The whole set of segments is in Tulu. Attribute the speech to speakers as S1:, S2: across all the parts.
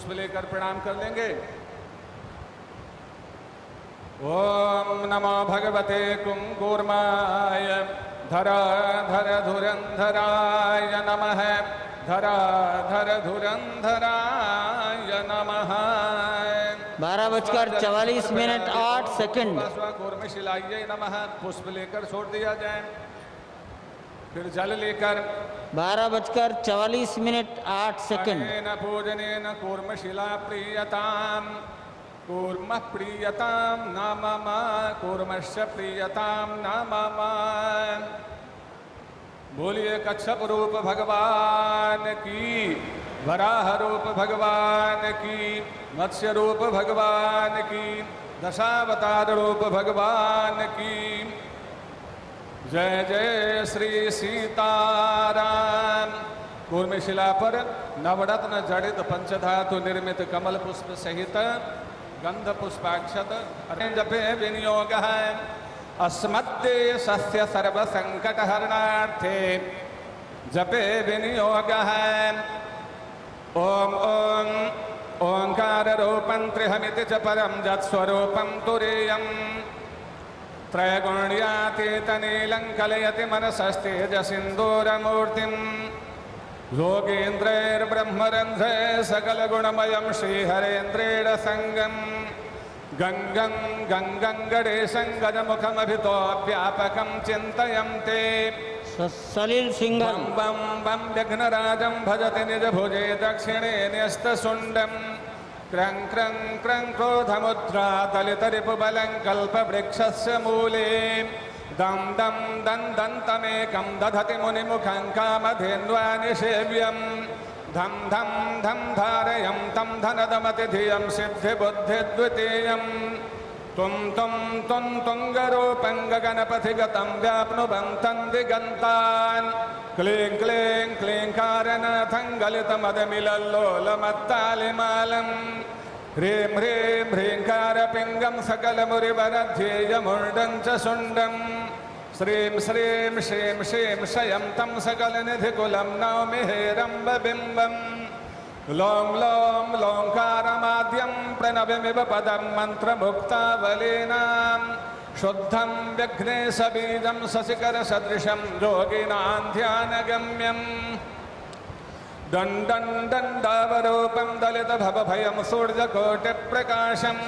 S1: पुष्प लेकर प्रणाम कर लेंगे। ओम नमो भगवते कुंकूर्माय धरा धर धुरंधराय नमः। धरा धर धुरंधराय नमः।
S2: 12 बजकर 44 मिनट 8 सेकंड।
S1: कूर्मशिलायै नमः। पुष्प लेकर छोड़ दिया जाए, फिर जल लेकर।
S2: 12 बजकर 44 मिनट 8 सेकंड।
S1: अनेन पूजनेन कूर्मशिला प्रीयताम, कूर्म प्रीयताम न मम, कूर्मश्च प्रीयताम न मम। बोलिए कच्छप रूप भगवान की, वराह रूप भगवान की, मत्स्य रूप भगवान की, दशावतार रूप भगवान की जय। जय श्री सीताराम। कूर्मशिला पर नवरत्न जड़ित पंचधातु निर्मित कमल पुष्प सहित गंध पुष्पाक्षत जपे विनियोग है। अस्मद्देशस्य सर्व संकट हरणार्थे जपे विनियोग है। ओम ओम ओंकार रूपं त्रिहमिति च परं जत्स्वरूपं तुरीयम् त्रैगुण्यातीतनीलं कलयति मनसस्तेजसिन्दूरमूर्तिं योगीन्द्रैर्ब्रह्मरन्ध्रे सकलगुणमयं श्रीहरेन्द्रेण सङ्गं गङ्गं गङ्गं गणेशं गजमुखमभितो व्यापकं चिन्तयं ते।
S2: सलील सिंघल।
S1: बं बं बं विघ्नराजं भजति निजभुजे दक्षिणे न्यस्तशुण्डं क्रं क्रं क्रं क्रोधमुद्रा दलितरिपुबलं कल्पवृक्षस्य मूले दं दं दं दन्तमेकं दधति मुनिमुखं कामधेन्वानिषेव्यं धं धं धं धारयं तं धनदमतिधियं सिद्धिबुद्धिद्वितीयं तुं तुं तुं तुङ्गरूपं गगनपथिगतं व्याप्नुवन्तं दिगन्तान् क्लीं क्लीं क्लीङ्कारनाथं गलितमदमिलल्लोलमत्तालिमालम् ह्रीं ह्रीं ह्रीङ्कारपिङ्गं सकलमुरिवरध्येयमुण्डं च शुण्डं श्रीं श्रीं श्रीं श्रीं शयं तं सकलनिधिकुलं नौमि हेरम्बबिम्बम् लों लों लोङ्कारमाद्यं प्रणविमिव पदं मन्त्रमुक्तावलीनां शुद्धं विघ्नेशबीजं शशिकरसदृशं योगिनां ध्यानगम्यम् दण्डं दण्डावरूपं दलितभवभयं सूर्यकोटिप्रकाशं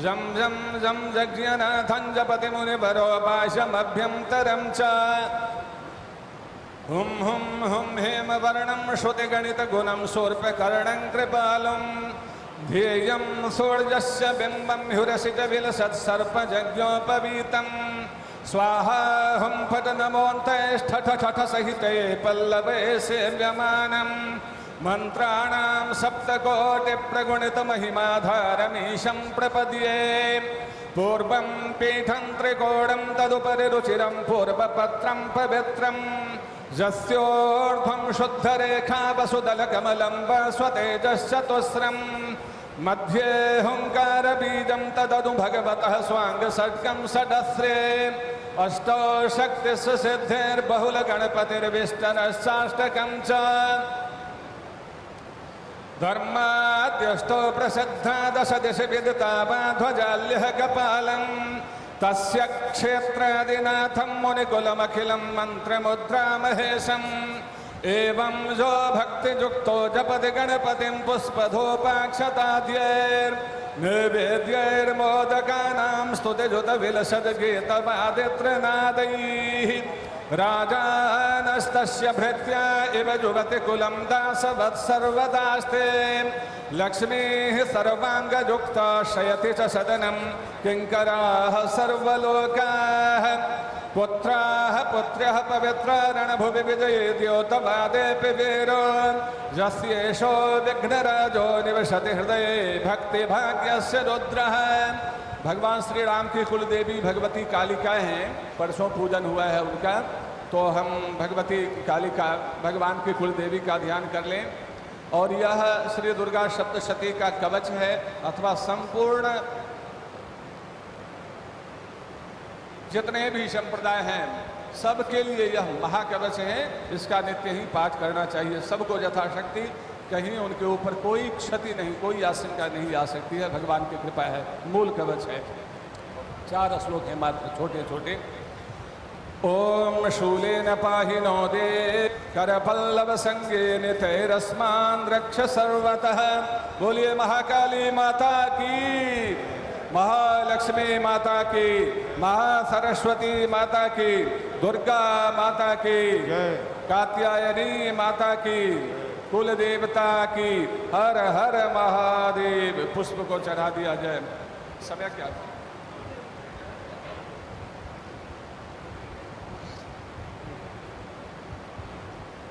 S1: जं जं जं जज्ञनाथं जपति मुनिवरो पाशमभ्यन्तरं च हुं हुं हुं हेमवर्णं श्रुतिगणितगुणं शूर्पकर्णं कृपालुं ध्येयं सूर्यस्य बिम्बं ह्युरसि च विलसत्सर्पजज्ञोपवीतं स्वाहा हुं फट नमोऽन्तष्ठ ठठ सहिते पल्लवे सेव्यमानं मन्त्राणां सप्तकोटिप्रगुणितमहिमाधारमीशं प्रपद्ये। पूर्वं पीठं त्रिकोणं तदुपरि रुचिरं पूर्वपत्रं पवित्रं यस्योर्ध्वं शुद्धरेखा वसुदलकमलं स्वतेजश्चतुस्रं मध्ये हुङ्कारबीजं तदनु भगवतः स्वाङ्गषट्कं षडस्रे अष्टौ शक्तिस्सिद्धिर्बहुलगणपतिर्विष्टरश्चाष्टकं च धर्माद्यष्टौ प्रसिद्धा दश दिशि विदिता वा ध्वजाल्यः कपालं तस्य क्षेत्रादिनाथं मुनिकुलमखिलं मन्त्रमुद्रामहेशम् एवं जो भक्तियुक्तो जपति गणपतिं पुष्पधूपाक्षताद्यैर्नैवेद्यैर्मोदकानां स्तुतिजुतविलसद्गीतवादित्रनादैः राजानस्तस्य भृत्या इव जुवति कुलं दासवत् सर्वदास्ते लक्ष्मीः सर्वाङ्गयुक्ता शयति च सदनं किङ्कराः सर्वलोकाः पुत्राः पुत्र्यः पवित्रा रणभुवि विजये द्योतवादेऽपि वीरो यस्येषो विघ्नराजो निवसति हृदये भक्तिभाग्यस्य रुद्रः। भगवान श्री राम की कुल देवी भगवती कालिका हैं। परसों पूजन हुआ है उनका, तो हम भगवती कालिका भगवान की कुल देवी का ध्यान कर लें। और यह श्री दुर्गा सप्तशती का कवच है अथवा संपूर्ण जितने भी संप्रदाय हैं सबके लिए यह महाकवच है। इसका नित्य ही पाठ करना चाहिए सबको यथाशक्ति। कहीं उनके ऊपर कोई क्षति नहीं, कोई आशंका नहीं आ सकती है। भगवान की कृपा है, मूल कवच है। 4 श्लोक हैं मात्र, छोटे छोटे। ओम शूलेन पाहि नो दे करपल्लव संगेन तैरस्मान् रक्ष सर्वतः। बोलिए महाकाली माता की, महालक्ष्मी माता की, महासरस्वती माता की, दुर्गा माता की, कात्यायनी माता की, कुल देवता की, हर हर महादेव। पुष्प को चढ़ा दिया जाए। समय क्या?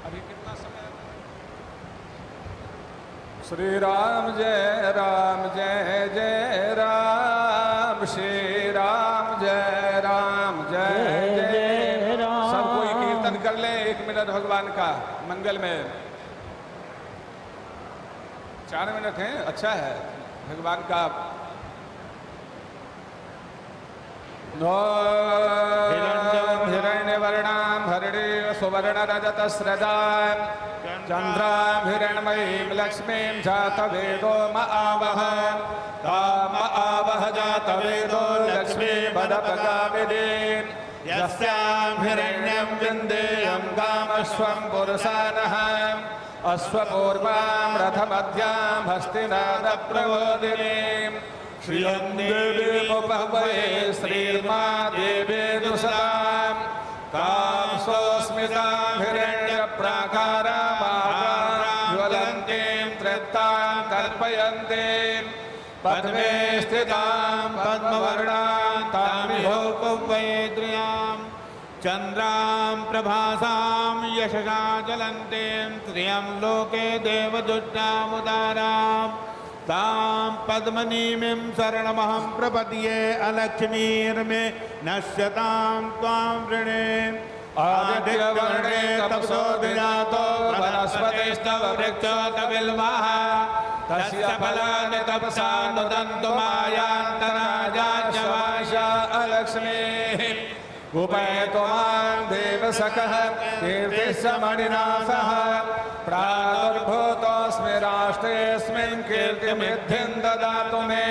S1: अभी कितना समय? श्री राम जय जय राम, श्री राम जय जय राम। सब कोई कीर्तन कर ले 1 मिनट भगवान का मंगल में। 4 मिनट हैं, अच्छा है भगवान का। हिरण्यवर्णां हरिणे सुवर्णरजतस्रजां चन्द्रां हिरण्मयीं लक्ष्मीं जातवेदो म आवह ताम आवह जातवेदो लक्ष्मीमदपगामिनीं यस्यां हिरण्यं विन्देयं कामस्वं पुरुषानः अश्वपूर्वां रथमध्यां हस्तिनादप्रबोधिनीं श्रियं देवीमुपह्वये श्रीर्मा देवेदुषां तां सोऽस्मितां हिरण्यप्राकारामागां ज्वलन्तीं तृप्तां तर्पयन्तीं पद्मे स्थितां पद्मवर्णां तामिहोपह्वयेद्रियां
S3: चन्द्रां प्रभासां यशसा ज्वलन्तीं श्रियं लोके देवदुष्टामुदारां तां पद्मनीमिं शरणमहं प्रपद्ये अलक्ष्मीर्मे नश्यतां त्वां वृणे।
S1: आदित्यवर्णे तपसो विजातो वनस्पतिस्तव वृक्षो बिल्वः तस्य फलानि तपसा नुदन्तु मायान्तराजाश्च वाशा अलक्ष्मीः उपैतु मां देवसखः कीर्तिश्च मणिना सह प्रादुर्भूतोऽस्मि राष्ट्रेऽस्मिन् कीर्तिमिद्धिं ददातु मे।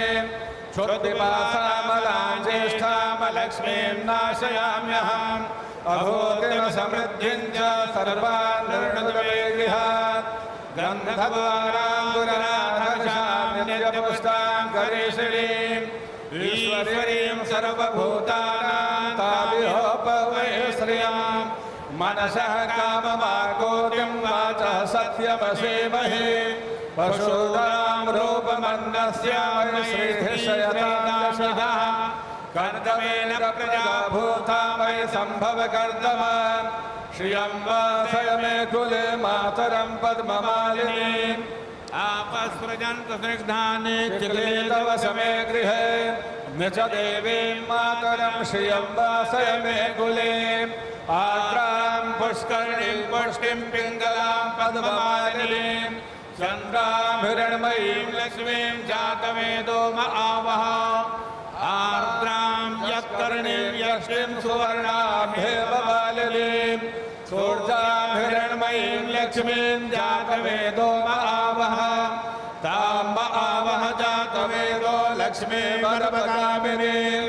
S1: क्षुद्विपासामलां ज्येष्ठामलक्ष्मीं नाशयाम्यहम् अभूतिं समृद्धिं च सर्वान् निर्णुत मे गृहात्। गन्धद्वारां दुराधर्षां नित्यपुष्टां करीषिणीम् ईश्वरीं सर्वभूतानां ताभिहोपवये श्रियां मनसः काममाकोटिं वाचः सत्यमसेमहे पशूनां रूपमन्नस्य श्रीधिशयतां कर्दमेन प्रजा भूता मयि सम्भव कर्दम श्रियं वासय मे कुले मातरं पद्ममालिनीम्
S3: आपसृजन्त स्निग्धानि
S1: चिक्ले तव समे गृहे न च देवीं मातरं श्रियं वासय मे कुले। आर्द्रां पुष्करिणीं पुष्टिं पिङ्गलां पद्ममालिनीं चन्द्रां हिरण्मयीं
S3: लक्ष्मीं जातवेदो म आवह आर्द्रां यत्कर्णीं यष्टिं
S1: सुवर्णां हेममालिनीं सूर्यां हिरण्मयीं लक्ष्मीं जातवेदो म आवह तां म आवह जातवेदो लक्ष्मीमरपगामिनीं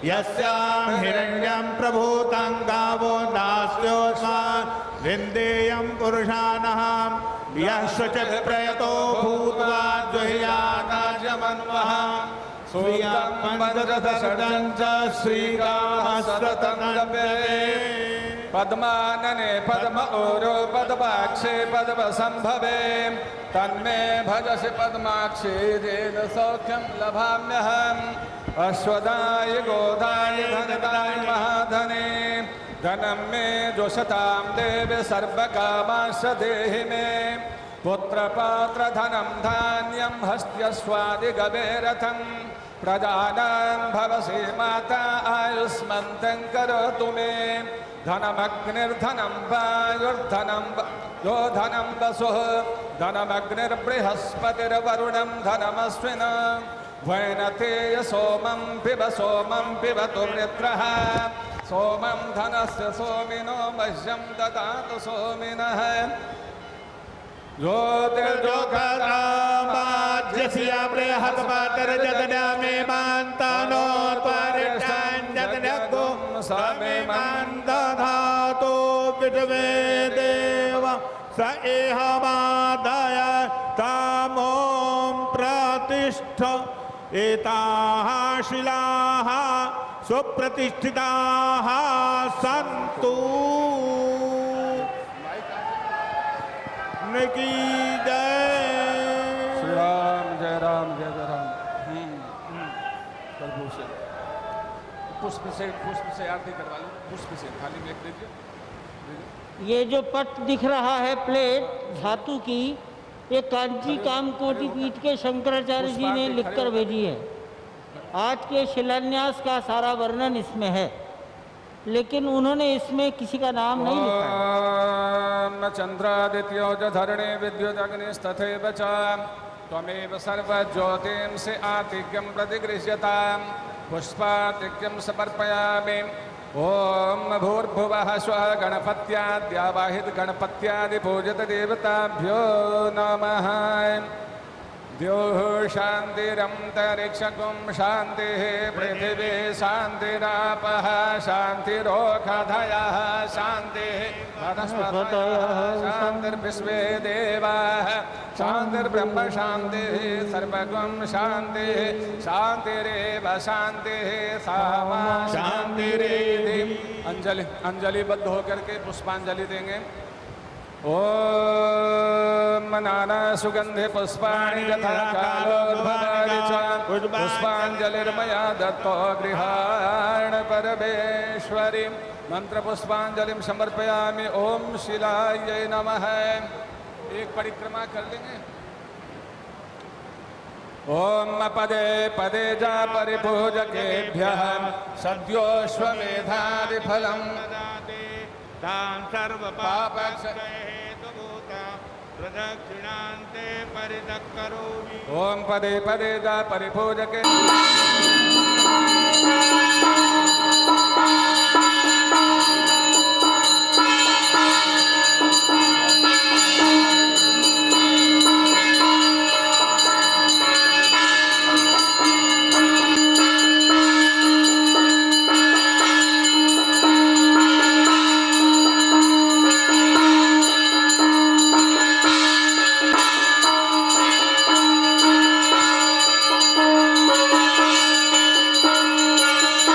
S3: यस्यां हिरण्यं प्रभूतं गावो नास्योऽस्मान् विन्देयं पुरुषानः यः शुचिः प्रयतो भूत्वा जुह्यानाजमन्वः
S1: सूक्तं च श्रीरामसततं जपे। पद्मानने पद्म ओरो पद्माक्षे पद्मसंभवे तन्मे भजसि पद्माक्षे येन सौख्यं लभाम्यहम्। अश्वदाय गोदाय धनदाय महाधने धनं मे जोषतां देवि सर्वकामांश्च देहि मे। पुत्रपात्रधनं धान्यं हस्त्यश्वादिगवेरथं प्रजानां भवसि माता आयुष्मन्तं करोतु मे। धनमग्निर्धनं वायुर्धनं यो धनं वसुः धनमग्निर्बृहस्पतिर्वरुणं धनमश्विन वैनतेय सोमं पिब सोमं पिबतु वृत्रः सोमं धनस्य सोमिनो मह्यं ददातु सोमिनः।
S3: दधातो विष्वे देव स एह बाधय तमों प्रतिष्ठ एताः शिलाः सुप्रतिष्ठिताः सन्तु। की जय।
S1: श्री राम जय राम जय जय राम। प्रभु से पुष्प से आरती करवा लो। पुष्प से थाली में एक दीजिए।
S2: ये जो पट दिख रहा है प्लेट धातु की, ये कांची कामकोटि पीठ के शंकराचार्य जी ने लिखकर भेजी है। आज के शिलान्यास का सारा वर्णन इसमें है, लेकिन उन्होंने इसमें किसी का नाम नहीं लिखा है।
S1: ओम चंद्रादित्यो च धरणे विद्युदग्निस्तथैव च त्वमेव सर्वज्योतिंसि आतिथ्यं प्रतिगृह्यतां पुष्पातिथ्यं समर्पयामि। ॐ भूर्भुवः स्वः गणपत्याद्यावाहित गणपत्यादि पूजित देवताभ्यो नमः। द्योः शान्तिरन्तरिक्षगुं शान्तिः पृथिवी शान्तिरापः शान्तिरोषधयः शान्तिः वनस्पतयः शान्तिर्विश्वे देवाः शान्तिर्ब्रह्म शान्तिः सर्वगुं शान्तिः शान्तिरेव शान्तिः सामा शान्तिरेधि। अंजलि अंजलिबद्ध होकर के पुष्पांजलि देंगे। ॐ नाना सुगंधि पुष्पाणि यथा कालोद्भवानि च पुष्पांजलिर्मया दत्तो गृहाण परमेश्वरी। मंत्र पुष्पांजलिं समर्पयामि। ॐ शिलायै नमः। एक परिक्रमा कर लेंगे। ॐ पदे पदे जा परिपूजकेभ्यः सद्योऽश्वमेधादिफलम्
S3: तां सर्वपापक्षयहेतुभूतां प्रदक्षिणान्ते परितः करोमि।
S1: ॐ पदे पदे जा परिपूजके।
S3: Thank you.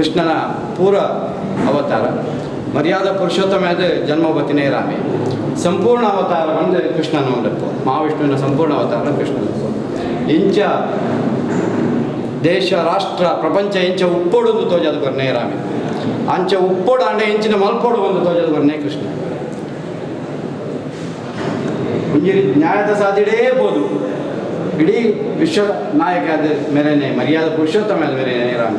S4: ಕೃಷ್ಣನ ಪೂರ ಅವತಾರ. ಮರ್ಯಾದ ಪುರುಷೋತ್ತಮ ಜನ್ಮ ಬತ್ತಿನೇ ರಾಮೆ. ಸಂಪೂರ್ಣ ಅವತಾರ ಒಂದು ಕೃಷ್ಣನ ಲೆಪ್ಪು, ಮಹಾವಿಷ್ಣುವಿನ ಸಂಪೂರ್ಣ ಅವತಾರ ಕೃಷ್ಣನ. ಇಂಚ ದೇಶ ರಾಷ್ಟ್ರ ಪ್ರಪಂಚ ಇಂಚ ಉಪ್ಪೋಡು ಒಂದು ತೋಜದ ಕೊರ್ನೆ ರಾಮೆ. ಅಂಚ ಉಪ್ಪೋಡು ಅಂಡೆ ಇಂಚಿನ ಮಲ್ಪೋಡು ಒಂದು ತೋಜದ ಕೊರ್ನೆ ಕೃಷ್ಣ. ಒಂಜಿ ನ್ಯಾಯದ ಸಾಧಿಡೇ ಬೋದು ಇಡೀ ವಿಶ್ವ ನಾಯಕ ಆದ ಮೇರೆನೆ ಮರ್ಯಾದ ಪುರುಷೋತ್ತಮ ಆದ ಮೇರೆನೆ ರಾಮ.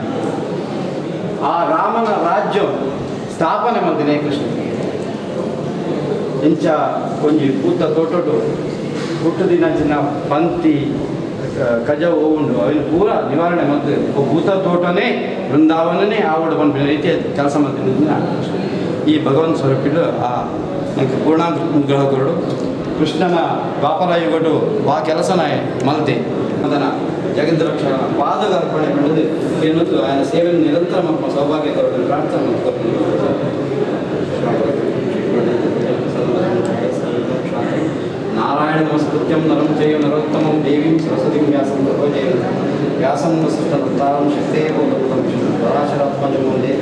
S4: ಆ ರಾಮನ ರಾಜ್ಯ ಸ್ಥಾಪನೆ ಮಂದಿನೇ ಕೃಷ್ಣ. ಇಂಚ ಒಂಜಿ ಪೂತ ತೋಟೋಟು ಹುಟ್ಟುದಿನಂಚಿನ ಪಂತಿ ಕಜವು ಉಂಡು ಅವಿನ ಪೂರ ನಿವಾರಣೆ ಮತ್ತು ಭೂತ ತೋಟನೇ ವೃಂದಾವನನೇ ಆವಡು ಪನ್ಪಿನ ರೀತಿಯ ಕೆಲಸ ಮಾಡ್ತೀನಿ. ಈ ಭಗವಂತ ಸ್ವರೂಪಿಲು ಆ ನಂಗೆ ಪೂರ್ಣಾನುಗ್ರಹ ಕೊರಡು. ಕೃಷ್ಣನ ದ್ವಾಪರ ಯುಗಟು ವಾ ಕೆಲಸನ ಮಲ್ತೆ ಅದನ್ನು ಜಗದ್ರಕ್ಷಣ ಪಾದಗರ್ಪಣೆ ಪಡೆದು ಎನ್ನುವುದು ఆయన ಸೇವೆಯನ್ನು ನಿರಂತರ ನಮ್ಮ ಸೌಭಾಗ್ಯ ಕೊರಡು ಪ್ರಾರ್ಥನೆ. ನಾರಾಯಣ ನಮಸ್ಕೃತ್ಯಂ ನರಂ ಚೈವ ನರೋತ್ತಮಂ ದೇವೀಂ ಸರಸ್ವತಿಂ ವ್ಯಾಸಂ ತಥೋ ಜಯಂ ವ್ಯಾಸಂ ವಸಿಷ್ಠತಾರಂ ಶಕ್ತೇ ಬೋಧಕೃತಂ ವಿಷ್ಣು ಪರಾಶರಾತ್ಮಜಂ ವಂದೇ